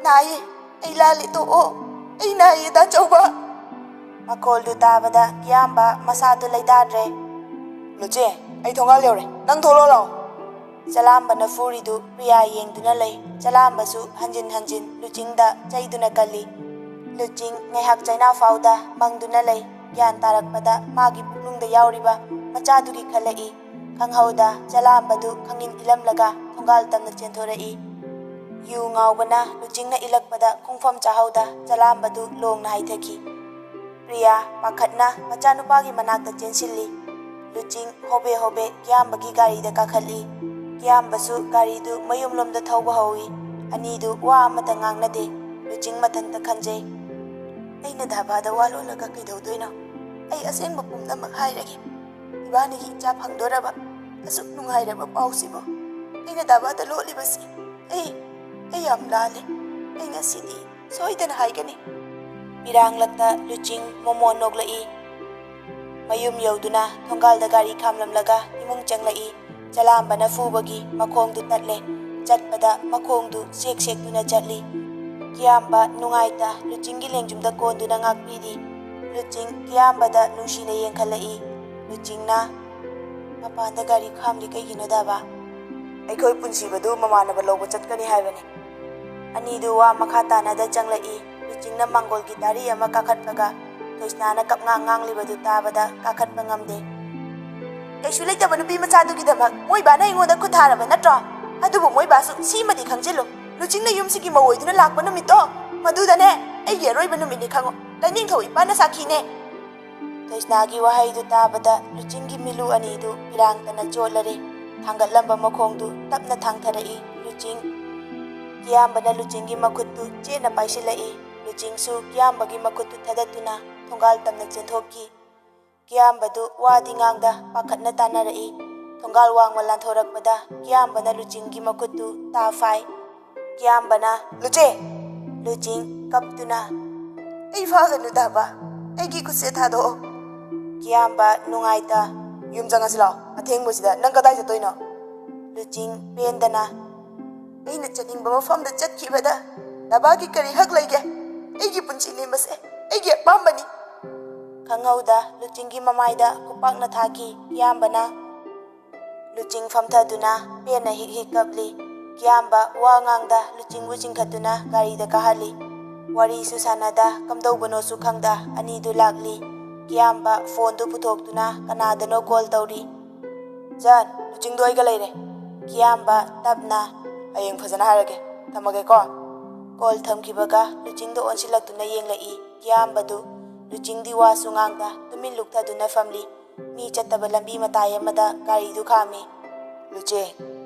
ꯅꯥꯏꯌꯦ, ꯑꯩ ꯂꯥꯜꯂꯦ, ꯇꯣꯛꯑꯣ, ꯑꯩ ꯅꯥꯏꯌꯦ, ꯗꯥꯆꯧꯕ꯫" ꯃꯈꯣꯜꯗꯨ ꯇꯥꯕꯗ ꯀꯤꯌꯥꯝꯕ ꯃꯁꯥꯗꯨ ꯂꯩꯇꯥꯗ꯭ꯔꯦ꯫ "ꯂꯨꯆꯤꯡ, ꯑꯩ ꯊꯣꯡꯒꯥꯜ ꯌꯧꯔꯦ, ꯅꯪ ꯊꯣꯛꯂꯛꯑꯣ ꯂꯥꯛꯑꯣ꯫" ꯆꯂꯥꯝꯕꯅ ꯐꯨꯔꯤꯗꯨ ꯄ꯭ꯔꯤꯌꯥ ꯌꯦꯡꯗꯨꯅ ꯂꯩ꯫ ꯆꯂꯥꯝꯕꯁꯨ ꯍꯟꯖꯤꯟ ꯍꯟꯖꯤꯟ ꯂꯨꯆꯤꯡꯗ ꯆꯩꯗꯨꯅ ꯀꯜꯂꯤ꯫ ꯂꯨꯆꯤꯡ ꯉꯥꯏꯍꯥꯛ ꯆꯩꯅꯥ ꯐꯥꯎꯗ ꯃꯪꯗꯨꯅ ꯂꯩ꯫ ꯒ꯭ꯌꯥꯟ ꯇꯥꯔꯛꯄꯗ ꯃꯥꯒꯤ ꯄꯨꯛꯅꯨꯡꯗ ꯌꯥꯎꯔꯤꯕ ꯃꯆꯥꯗꯨꯒꯤ ꯈꯜꯂꯛꯏ꯫ ꯈꯪꯍꯧꯗ ꯆꯂꯥꯝꯕꯗꯨ ꯈꯪꯏꯟ ꯏꯜꯂꯝꯂꯒ ꯊꯣꯡꯒꯥꯜ ꯇꯝꯅ ꯆꯦꯟꯊꯣꯔꯛꯏ꯫ ꯌꯨ ꯉꯥꯎꯕꯅ ꯂꯨꯆꯤꯡꯅ ꯏꯜꯂꯛꯄꯗ ꯈꯣꯡꯐꯝ ꯆꯥꯍꯧꯗ ꯆꯂꯥꯝꯕꯗꯨ ꯂꯣꯡꯅ ꯍꯥꯏꯊꯈꯤ꯫ ꯄ꯭ꯔꯤꯌꯥ ꯄꯥꯈꯠꯅ ꯃꯆꯥꯅꯨꯄꯥꯒꯤ ꯃꯅꯥꯛꯇ ꯆꯦꯟꯁꯤꯜꯂꯤ꯫ ꯂꯨꯆꯤꯡ ꯍꯣꯕꯦ ꯍꯣꯕꯦ ꯀꯤꯌꯥꯝꯕꯒꯤ ꯒꯥꯔꯤꯗ ꯀꯥꯈꯠꯂꯤ꯫ ꯀꯤꯌꯥꯝꯕꯁꯨ ꯒꯥꯔꯤꯗꯨ ꯃꯌꯨꯝꯂꯣꯝꯗ ꯊꯧꯕ ꯍꯧꯏ꯫ ꯑꯅꯤꯗꯨ ꯋꯥ ꯑꯃꯠꯇ ꯉꯥꯡꯅꯗꯦ꯫ ꯂꯨꯆꯤꯡ ꯃꯊꯟꯇ ꯈꯟꯖꯩ꯫ "ꯑꯩꯅ ꯗꯥꯕꯥꯗ ꯋꯥ ꯂꯣꯜꯂꯒ ꯀꯩꯗꯧꯗꯣꯏꯅꯣ? ꯑꯩ ꯑꯁꯦꯡꯕ ꯄꯨꯝꯅꯃꯛ ꯍꯥꯏꯔꯒꯦ꯫ ꯏꯕꯥꯅꯤꯒꯤ ꯏꯆꯥ ꯐꯪꯗꯣꯔꯕ꯫ ꯑꯁꯨꯛ ꯅꯨꯡꯉꯥꯏꯔꯕ ꯄꯥꯎꯁꯤꯕꯨ꯫ ꯑꯩꯅ ꯗꯥꯕꯥꯗ ꯂꯣꯠꯂꯤꯕꯁꯤ꯫ ꯑꯩ, ꯑꯩ ꯌꯥꯝ ꯂꯥꯜꯂꯦ꯫ ꯑꯩ ꯉꯁꯤꯗꯤ ꯁꯣꯏꯗꯅ ꯍꯥꯏꯒꯅꯤ꯫" ꯄꯤꯔꯥꯡꯂꯛꯇ ꯂꯨꯆꯤꯡ ꯃꯣꯃꯣꯟ ꯅꯣꯛꯂꯛꯏ꯫ ꯃꯌꯨꯝ ꯌꯧꯗꯨꯅ ꯊꯣꯡꯒꯥꯜꯗ ꯒꯥꯔꯤ ꯈꯥꯝꯂꯝꯂꯒ ꯏꯃꯨꯡ ꯆꯪꯂꯛꯏ꯫ ꯆꯂꯥꯝꯕꯅ ꯐꯨꯕꯒꯤ ꯃꯈꯣꯡꯗꯨ ꯇꯠꯂꯦ꯫ ꯆꯠꯄꯗ ꯃꯈꯣꯡꯗꯨ ꯁꯦꯛ ꯁꯦꯛꯇꯨꯅ ꯆꯠꯂꯤ꯫ ꯀꯤꯌꯥꯝꯕ ꯅꯨꯡꯉꯥꯏꯇ ꯂꯨꯆꯤꯡꯒꯤ ꯂꯦꯡꯖꯨꯝꯗ ꯀꯣꯟꯗꯨꯅ ꯉꯥꯛꯄꯤꯔꯤ꯫ ꯂꯨꯆꯤꯡ ꯀꯤꯌꯥꯝꯕꯗ ꯅꯨꯡꯁꯤꯅ ꯌꯦꯡꯈꯠꯂꯛꯏ꯫ ꯂꯨꯆꯤꯡꯅ, "ꯃꯄꯥꯟꯗ ꯒꯥꯔꯤ ꯈꯥꯝꯂꯤ ꯀꯩꯒꯤꯅꯣꯗꯕ?" "ꯑꯩꯈꯣꯏ ꯄꯨꯟꯁꯤꯕꯗꯨ ꯃꯃꯥꯟꯅꯕ ꯂꯧꯕ ꯆꯠꯀꯅꯤ ꯍꯥꯏꯕꯅꯤ꯫" ꯑꯅꯤꯗꯨ ꯋꯥ ꯃꯈꯥ ꯇꯥꯅꯗ ꯆꯪꯂꯛꯏ꯫ ꯂꯨꯆꯤꯡꯅ ꯃꯥꯡꯒꯣꯜꯒꯤ ꯗꯥꯔꯤ ꯑꯃ ꯀꯥꯈꯠꯄꯒ ꯊꯣꯏꯁꯅꯥꯅ ꯀꯞꯉꯥꯡ ꯉꯥꯡꯂꯤꯕꯗꯨ ꯇꯥꯕꯗ ꯀꯥꯈꯠꯄ ꯉꯝꯗꯦ꯫ "ꯀꯩꯁꯨ ꯂꯩꯇꯕ ꯅꯨꯄꯤ ꯃꯆꯥꯗꯨꯒꯤꯗꯃꯛ ꯃꯣꯏꯕꯥꯅ ꯑꯩꯉꯣꯟꯗ ꯈꯨꯠ ꯊꯥꯔꯕ ꯅꯠꯇ꯭ꯔꯣ? ꯑꯗꯨꯕꯨ ꯃꯣꯏꯕꯥꯁꯨ ꯁꯤꯃꯗꯤ ꯈꯪꯖꯤꯜꯂꯨ, ꯂꯨꯆꯤꯡꯅ ꯌꯨꯝꯁꯤꯒꯤ ꯃꯧ ꯑꯣꯏꯗꯨꯅ ꯂꯥꯛꯄ ꯅꯨꯃꯤꯠꯇꯣ, ꯃꯗꯨꯗꯅꯦ ꯑꯩꯒꯤ ꯑꯔꯣꯏꯕ ꯅꯨꯃꯤꯠꯅꯤ ꯈꯪꯉꯨ꯫ ꯂꯥꯏꯅꯤꯡꯊꯧ ꯏꯄꯥꯅ ꯁꯥꯈꯤꯅꯦ꯫" ꯊꯣꯏꯁꯅꯥꯒꯤ ꯋꯥꯍꯩꯗꯨ ꯇꯥꯕꯗ ꯂꯨꯆꯤꯡꯒꯤ ꯃꯤꯂꯨ ꯑꯅꯤꯗꯨ ꯄꯤꯔꯥꯡꯇꯅ ꯆꯣꯠꯂꯔꯦ꯫ ꯊꯥꯡꯒꯠꯂꯝꯕ ꯃꯈꯣꯡꯗꯨ ꯇꯞꯅ ꯊꯥꯡꯊꯔꯛꯏ ꯂꯨꯆꯤꯡ꯫ ꯀꯤꯌꯥꯝꯕꯅ ꯂꯨꯆꯤꯡꯒꯤ ꯃꯈꯨꯠꯇꯨ ꯆꯦꯠꯅ ꯄꯥꯏꯁꯤꯜꯂꯛꯏ꯫ ꯂꯨꯆꯤꯡꯁꯨ ꯀꯤꯌꯥꯝꯕꯒꯤ ꯃꯈꯨꯠꯇꯨ ꯊꯥꯗꯠꯇꯨꯅ ꯊꯣꯡꯒꯥꯜ ꯇꯝꯅ ꯆꯦꯟꯊꯣꯛꯈꯤ꯫ ꯀꯤꯌꯥꯝꯕꯗꯨ ꯋꯥꯗꯤ ꯉꯥꯡꯗ ꯄꯥꯈꯠꯅ ꯇꯥꯟꯅꯔꯛꯏ꯫ ꯊꯣꯡꯒꯥꯜ ꯋꯥꯡꯃ ꯂꯥꯟꯊꯣꯔꯛꯄꯗ ꯀꯤꯌꯥꯝꯕꯅ ꯂꯨꯆꯤꯡꯒꯤ ꯃꯈꯨꯠꯇꯨ ꯇꯥ ꯐꯥꯏ꯫ ꯀꯤꯌꯥꯝꯕꯅ, "ꯂꯨꯆꯦ!" ꯂꯨꯆꯤꯡ ꯀꯞꯇꯨꯅ, "ꯑꯩ ꯐꯥꯒꯅꯨ ꯇꯥꯕ, ꯑꯩꯒꯤ ꯈꯨꯠꯁꯦ ꯊꯥꯗꯣꯛꯑꯣ꯫" ꯀꯤꯌꯥꯝꯕ ꯅꯨꯡꯉꯥꯏꯇ, "ꯌꯨꯝ ꯆꯪꯉꯁꯤ ꯂꯥꯛꯑꯣ, ꯑꯊꯦꯡꯕꯁꯤꯗ ꯅꯪ ꯀꯗꯥꯏ ꯆꯠꯇꯣꯏꯅꯣ?" ꯂꯨꯆꯤꯡ ꯄꯦꯟꯗꯅ, "ꯑꯩꯅ ꯆꯠꯅꯤꯡꯕ ꯃꯐꯝꯗ ꯆꯠꯈꯤꯕꯗ ꯇꯥꯕꯥꯒꯤ ꯀꯔꯤ ꯍꯛ ꯂꯩꯒꯦ? ꯑꯩꯒꯤ ꯄꯨꯟꯁꯤꯅꯤ ꯃꯁꯦ, ꯑꯩꯒꯤ ꯑꯄꯥꯝꯕꯅꯤ꯫" ꯈꯪꯍꯧꯗ ꯂꯨꯆꯤꯡꯒꯤ ꯃꯃꯥꯏꯗ ꯈꯨꯄꯥꯛꯅ ꯊꯥꯈꯤ꯫ ꯀꯤꯌꯥꯝꯕꯅ ꯂꯨꯆꯤꯡ ꯐꯝꯊꯗꯨꯅ ꯄꯦꯟꯅ ꯍꯤꯛ ꯍꯤꯛ ꯀꯞꯂꯤ꯫ ꯀꯤꯌꯥꯝꯕ ꯋꯥ ꯉꯥꯡꯗ ꯂꯨꯆꯤꯡꯕꯨ ꯆꯤꯡꯈꯠꯇꯨꯅ ꯒꯥꯔꯤꯗ ꯀꯥꯍꯜꯂꯤ꯫ ꯋꯥꯔꯤꯁꯨ ꯁꯥꯟꯅꯗ ꯀꯝꯗꯧꯕꯅꯣꯁꯨ ꯈꯪꯗ ꯑꯅꯤꯗꯨ ꯂꯥꯛꯂꯤ꯫ ꯀꯤꯌꯥꯝꯕ ꯐꯣꯟꯗꯨ ꯄꯨꯊꯣꯛꯇꯨꯅ ꯀꯅꯥꯗꯅꯣ ꯀꯣꯜ ꯇꯧꯔꯤ꯫ "ꯖꯥꯟ, ꯂꯨꯆꯤꯡꯗꯣ ꯑꯩꯒ ꯂꯩꯔꯦ꯫" ꯀꯤꯌꯥꯝꯕ ꯇꯞꯅ, "ꯍꯌꯦꯡ ꯐꯖꯅ ꯍꯥꯏꯔꯒꯦ, ꯊꯝꯃꯒꯦꯀꯣ꯫" ꯀꯣꯜ ꯊꯝꯈꯤꯕꯒ ꯂꯨꯆꯤꯡꯗꯣ ꯑꯣꯟꯁꯤꯜꯂꯛꯇꯨꯅ ꯌꯦꯡꯂꯛꯏ꯫ ꯀꯤꯌꯥꯝꯕꯗꯨ ꯂꯨꯆꯤꯡꯗꯤ ꯋꯥꯁꯨ ꯉꯥꯡꯗ ꯇꯨꯃꯤꯟ ꯂꯨꯞꯊꯗꯨꯅ ꯐꯝꯂꯤ꯫ ꯃꯤ ꯆꯠꯇꯕ ꯂꯝꯕꯤ ꯃꯇꯥꯏ ꯑꯃꯗ ꯒꯥꯔꯤꯗꯨ ꯈꯥꯝꯃꯤ꯫ "ꯂꯨꯆꯦ!"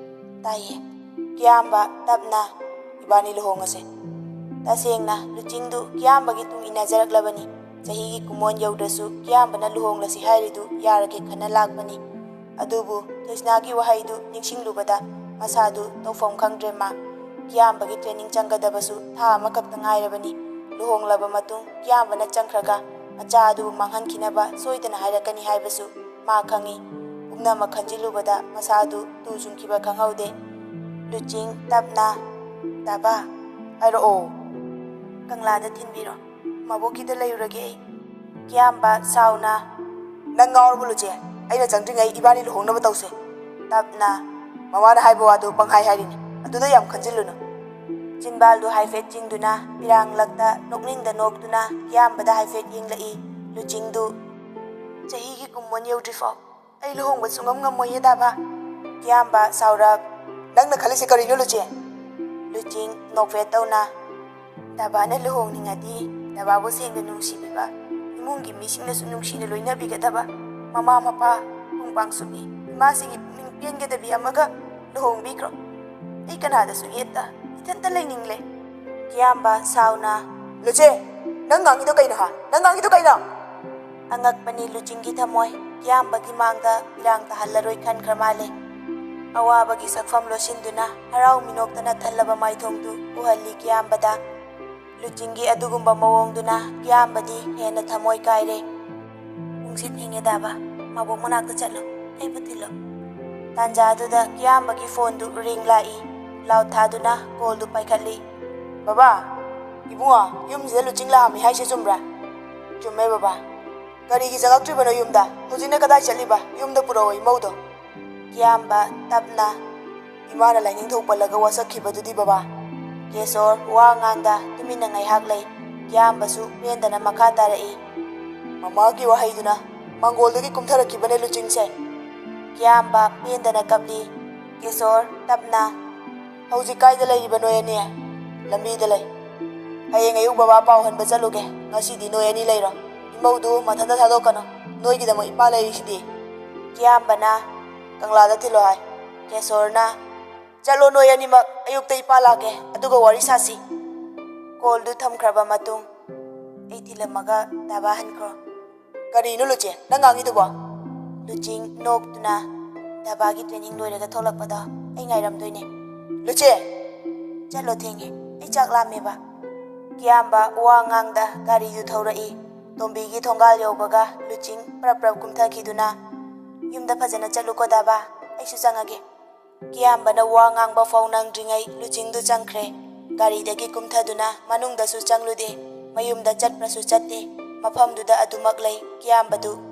"ꯇꯥꯏꯌꯦ꯫" ꯀꯤꯌꯥꯝꯕ ꯇꯞꯅ, "ꯏꯕꯥꯅꯤ ꯂꯨꯍꯣꯡꯉꯁꯦ꯫" ꯇꯁꯦꯡꯅ ꯂꯨꯆꯤꯡꯗꯨ ꯀꯤꯌꯥꯝꯕꯒꯤ ꯇꯨꯡ ꯏꯟꯅꯖꯔꯛꯂꯕꯅꯤ꯫ ꯆꯍꯤꯒꯤ ꯀꯨꯃꯣꯟ ꯌꯧꯗ꯭ꯔꯁꯨ ꯀꯤꯌꯥꯝꯕꯅ ꯂꯨꯍꯣꯡꯂꯁꯤ ꯍꯥꯏꯔꯤꯗꯨ ꯌꯥꯔꯒꯦ ꯈꯟꯅ ꯂꯥꯛꯄꯅꯤ꯫ ꯑꯗꯨꯕꯨ ꯊꯣꯏꯁꯅꯥꯒꯤ ꯋꯥꯍꯩꯗꯨ ꯅꯤꯡꯁꯤꯡꯂꯨꯕꯗ ꯃꯁꯥꯗꯨ ꯇꯧꯐꯝ ꯈꯪꯗ꯭ꯔꯦ ꯃꯥ꯫ ꯀꯤꯌꯥꯝꯕꯒꯤ training ꯆꯪꯒꯗꯕꯁꯨ ꯊꯥ ꯑꯃꯈꯛꯇ ꯉꯥꯏꯔꯕꯅꯤ꯫ ꯂꯨꯍꯣꯡꯂꯕ ꯃꯇꯨꯡ ꯀꯤꯌꯥꯝꯕꯅ ꯆꯪꯈ꯭ꯔꯒ ꯃꯆꯥ ꯑꯗꯨꯕꯨ ꯃꯥꯡꯍꯟꯈꯤꯅꯕ ꯁꯣꯏꯗꯅ ꯍꯥꯏꯔꯛꯀꯅꯤ ꯍꯥꯏꯕꯁꯨ ꯃꯥ ꯈꯪꯏ꯫ ꯄꯨꯝꯅꯃꯛ ꯈꯟꯖꯤꯜꯂꯨꯕꯗ ꯃꯁꯥꯗꯨ ꯇꯨ ꯆꯨꯡꯈꯤꯕ ꯈꯪꯍꯧꯗꯦ꯫ ꯂꯨꯆꯤꯡ ꯇꯞꯅ, "ꯗꯥꯕꯥ, ꯍꯥꯏꯔꯛꯑꯣ꯫ ꯀꯪꯂꯥꯗ ꯊꯤꯟꯕꯤꯔꯣ꯫ ꯃꯕꯣꯛꯀꯤꯗ ꯂꯩꯔꯨꯔꯒꯦ ꯑꯩ꯫" ꯀꯤꯌꯥꯝꯕ ꯁꯥꯎꯅ, "ꯅꯪ ꯉꯥꯎꯔꯕꯣ ꯂꯨꯆꯦ? ꯑꯩꯅ ꯆꯪꯗ꯭ꯔꯤꯉꯩ ꯏꯕꯥꯅꯤ ꯂꯨꯍꯣꯡꯅꯕ ꯇꯧꯁꯦ꯫" ꯇꯞꯅ, "ꯃꯃꯥꯅ ꯍꯥꯏꯕ ꯋꯥꯗꯨ ꯄꯪꯍꯥꯏ ꯍꯥꯏꯔꯤꯅꯤ꯫ ꯑꯗꯨꯗ ꯌꯥꯝ ꯈꯟꯖꯤꯜꯂꯨꯅꯨ꯫" ꯆꯤꯟꯕꯥꯜꯗꯨ ꯍꯥꯏꯐꯦꯠ ꯆꯤꯡꯗꯨꯅ ꯄꯤꯔꯥꯡꯂꯛꯇ ꯅꯣꯛꯅꯤꯡꯗ ꯅꯣꯛꯇꯨꯅ ꯀꯤꯌꯥꯝꯕꯗ ꯍꯥꯏꯐꯦꯠ ꯌꯦꯡꯂꯛꯏ꯫ ꯂꯨꯆꯤꯡꯗꯨ, "ꯆꯍꯤꯒꯤ ꯀꯨꯟ ꯌꯧꯗ꯭ꯔꯤꯐꯥꯎ ꯑꯩ ꯂꯨꯍꯣꯡꯕ ꯁꯨꯡꯉꯝ ꯉꯝꯃꯣꯏꯌꯦ ꯗꯥꯕꯥ꯫" ꯀꯤꯌꯥꯝꯕ ꯁꯥꯎꯔꯛ, "ꯅꯪꯅ ꯈꯜꯂꯤꯁꯦ ꯀꯔꯤꯅꯣ ꯂꯨꯆꯦ?" ꯂꯨꯆꯤꯡ ꯅꯣꯛꯐꯦꯠ ꯇꯧꯅ, "ꯗꯥꯕꯥꯅ ꯂꯨꯍꯣꯡꯅꯤꯡꯉꯗꯤ ꯗꯥꯕꯥꯕꯨ ꯁꯦꯡꯅ ꯅꯨꯡꯁꯤꯕꯤꯕ, ꯏꯃꯨꯡꯒꯤ ꯃꯤꯁꯤꯡꯅꯁꯨ ꯅꯨꯡꯁꯤꯅ ꯂꯣꯏꯅꯕꯤꯒꯗꯕ, ꯃꯃꯥ ꯃꯄꯥ, ꯈꯣꯡꯄꯥꯡ ꯁꯨꯕꯤ, ꯏꯃꯥꯁꯤꯒꯤ ꯄꯨꯛꯅꯤꯡ ꯄꯦꯟꯒꯗꯕꯤ ꯑꯃꯒ ꯂꯨꯍꯣꯡꯕꯤꯈ꯭ꯔꯣ꯫ ꯑꯩ ꯀꯅꯥꯗꯁꯨ ꯌꯦꯠꯇ ꯏꯊꯟꯇ ꯂꯩꯅꯤꯡꯂꯦ꯫" ꯀꯤꯌꯥꯝꯕ ꯁꯥꯎꯅ, "ꯂꯨꯆꯦ, ꯅꯪ ꯉꯥꯡꯉꯤꯗꯣ ꯀꯩꯅꯣ ꯍꯥ? ꯅꯪ ꯉꯥꯡꯉꯤꯗꯣ ꯀꯩꯅꯣ?" ꯑꯉꯛꯄꯅꯤ ꯂꯨꯆꯤꯡꯒꯤ ꯊꯃꯣꯏ꯫ ꯀꯤꯌꯥꯝꯕꯒꯤ ꯃꯥꯡꯗ ꯄꯤꯔꯥꯡ ꯇꯥꯍꯜꯂꯔꯣꯏ ꯈꯟꯈ꯭ꯔ ꯃꯥꯜꯂꯦ꯫ ꯑꯋꯥꯕꯒꯤ ꯁꯛꯐꯝ ꯂꯣꯠꯁꯤꯟꯗꯨꯅ ꯍꯔꯥꯎ ꯃꯤꯅꯣꯛꯇꯅ ꯊꯜꯂꯕ ꯃꯥꯏꯊꯣꯡꯗꯨ ꯎꯍꯜꯂꯤ ꯀꯤꯌꯥꯝꯕꯗ꯫ ꯂꯨꯆꯤꯡꯒꯤ ꯑꯗꯨꯒꯨꯝꯕ ꯃꯑꯣꯡꯗꯨꯅ ꯀꯤꯌꯥꯝꯕꯗꯤ ꯍꯦꯟꯅ ꯊꯃꯣꯏ ꯀꯥꯏꯔꯦ꯫ "ꯄꯨꯡꯁꯦ ꯊꯦꯡꯉꯦ ꯗꯥꯕꯥ, ꯃꯕꯣꯛ ꯃꯅꯥꯛꯇ ꯆꯠꯂꯣ, ꯑꯩꯕꯨ ꯊꯤꯜꯂꯣ꯫" ꯇꯥꯟꯖꯥꯗꯨꯗ ꯀꯤꯌꯥꯝꯕꯒꯤ ꯐꯣꯟꯗꯨ ꯔꯤꯡ ꯂꯥꯛꯏ꯫ ꯂꯥꯎꯠ ꯊꯥꯗꯨꯅ ꯀꯣꯜꯗꯨ ꯄꯥꯏꯈꯠꯂꯤ꯫ "ꯕꯕꯥ, ꯏꯕꯨꯡꯉꯣ, ꯌꯨꯝꯁꯤꯗ ꯂꯨꯆꯤꯡ ꯂꯥꯛꯑꯝꯃꯤ ꯍꯥꯏꯁꯦ ꯆꯨꯝꯕ꯭ꯔꯥ?" "ꯆꯨꯝꯃꯦ ꯕꯕꯥ꯫" "ꯀꯔꯤꯒꯤ ꯆꯪꯉꯛꯇ꯭ꯔꯤꯕꯅꯣ ꯌꯨꯝꯗ? ꯍꯧꯖꯤꯛꯅ ꯀꯗꯥꯏ ꯆꯠꯂꯤꯕ? ꯌꯨꯝꯗ ꯄꯨꯔꯛꯑꯣ ꯏꯃꯧꯗꯣ꯫" ꯀꯤꯌꯥꯝꯕ ꯇꯞꯅ, "ꯏꯃꯥꯅ ꯂꯥꯏꯅꯤꯡꯊꯧ ꯄꯜꯂꯒ ꯋꯥꯁꯛꯈꯤꯕꯗꯨꯗꯤ ꯕꯕꯥ?" ꯀꯦꯁꯣꯔ ꯋꯥ ꯉꯥꯡꯗ ꯇꯨꯃꯤꯟꯅ ꯉꯥꯏꯍꯥꯛ ꯂꯩ꯫ ꯀꯤꯌꯥꯝꯕꯁꯨ ꯄꯦꯟꯗꯅ ꯃꯈꯥ ꯇꯥꯔꯛꯏ꯫ "ꯃꯃꯥꯒꯤ ꯋꯥꯍꯩꯗꯨꯅ ꯃꯥꯡꯒꯣꯜꯗꯒꯤ ꯀꯨꯝꯊꯔꯛꯈꯤꯕꯅꯦ ꯂꯨꯆꯤꯡꯁꯦ꯫" ꯀꯤꯌꯥꯝꯕ ꯄꯦꯟꯗꯅ ꯀꯞꯂꯤ꯫ ꯀꯦꯁꯣꯔ ꯇꯞꯅ, "ꯍꯧꯖꯤꯛ ꯀꯥꯏꯗ ꯂꯩꯔꯤꯕ ꯅꯣꯏ ꯑꯅꯤ?" "ꯂꯝꯕꯤꯗ ꯂꯩ꯫ ꯍꯌꯦꯡ ꯑꯌꯨꯛ ꯕꯕꯥ ꯄꯥꯎ ꯍꯟꯕ ꯆꯠꯂꯨꯒꯦ꯫ ꯉꯁꯤꯗꯤ ꯅꯣꯏ ꯑꯅꯤ ꯂꯩꯔꯣ꯫ ꯏꯃꯧꯗꯨ ꯃꯊꯟꯇ ꯊꯥꯗꯣꯛꯀꯅꯨ꯫ ꯅꯣꯏꯒꯤꯗꯃꯛ ꯏꯄꯥ ꯂꯩꯔꯤꯁꯤꯗꯤ꯫" ꯀꯤꯌꯥꯝꯕꯅ, "ꯀꯪꯂꯥꯗ ꯊꯤꯜꯂꯣ ꯍꯥꯏ꯫" ꯀꯦꯁꯣꯔꯅ, "ꯆꯠꯂꯣ ꯅꯣꯏ ꯑꯅꯤꯃꯛ, ꯑꯌꯨꯛꯇ ꯏꯄꯥ ꯂꯥꯛꯀꯦ, ꯑꯗꯨꯒ ꯋꯥꯔꯤ ꯁꯥꯁꯤ꯫" ꯀꯣꯜꯗꯨ ꯊꯝꯈ꯭ꯔꯕ ꯃꯇꯨꯡ, "ꯑꯩ ꯊꯤꯜꯂꯝꯃꯒ ꯗꯥꯕꯥ ꯍꯟꯈ꯭ꯔꯣ꯫" "ꯀꯔꯤꯅꯣ ꯂꯨꯆꯦ, ꯅꯪ ꯉꯥꯡꯉꯤꯗꯨꯕꯣ?" ꯂꯨꯆꯤꯡ ꯅꯣꯛꯇꯨꯅ, "ꯗꯥꯕꯥꯒꯤ ꯇ꯭ꯔꯦꯅꯤꯡ ꯂꯣꯏꯔꯒ ꯊꯣꯛꯂꯛꯄꯗꯣ ꯑꯩ ꯉꯥꯏꯔꯝꯗꯣꯏꯅꯦ꯫" "ꯂꯨꯆꯦ!" "ꯆꯠꯂꯣ, ꯊꯦꯡꯉꯦ, ꯑꯩ ꯆꯥꯛ ꯂꯥꯝꯃꯦꯕ꯫" ꯀꯤꯌꯥꯝꯕ ꯋꯥ ꯉꯥꯡꯗ ꯒꯥꯔꯤꯗꯨ ꯊꯧꯔꯛꯏ꯫ ꯇꯣꯝꯕꯤꯒꯤ ꯊꯣꯡꯒꯥꯜ ꯌꯧꯕꯒ ꯂꯨꯆꯤꯡ ꯄ꯭ꯔꯞ ꯄ꯭ꯔꯞ ꯀꯨꯝꯊꯈꯤꯗꯨꯅ, "ꯌꯨꯝꯗ ꯐꯖꯅ ꯆꯠꯂꯨꯀꯣ ꯗꯥꯕꯥ, ꯑꯩꯁꯨ ꯆꯪꯉꯒꯦ꯫" ꯀꯤꯌꯥꯝꯕꯅ ꯋꯥ ꯉꯥꯡꯕ ꯐꯥꯎ ꯅꯪꯗ꯭ꯔꯤꯉꯩ ꯂꯨꯆꯤꯡꯗꯨ ꯆꯪꯈ꯭ꯔꯦ꯫ ꯒꯥꯔꯤꯗꯒꯤ ꯀꯨꯝꯊꯗꯨꯅ ꯃꯅꯨꯡꯗꯁꯨ ꯆꯪꯂꯨꯗꯦ꯫ ꯃꯌꯨꯝꯗ ꯆꯠꯄ꯭ꯔꯁꯨ ꯆꯠꯇꯦ꯫ ꯃꯐꯝꯗꯨꯗ ꯑꯗꯨꯃꯛ ꯂꯩ꯫ ꯀꯤꯌꯥꯝꯕꯗꯨ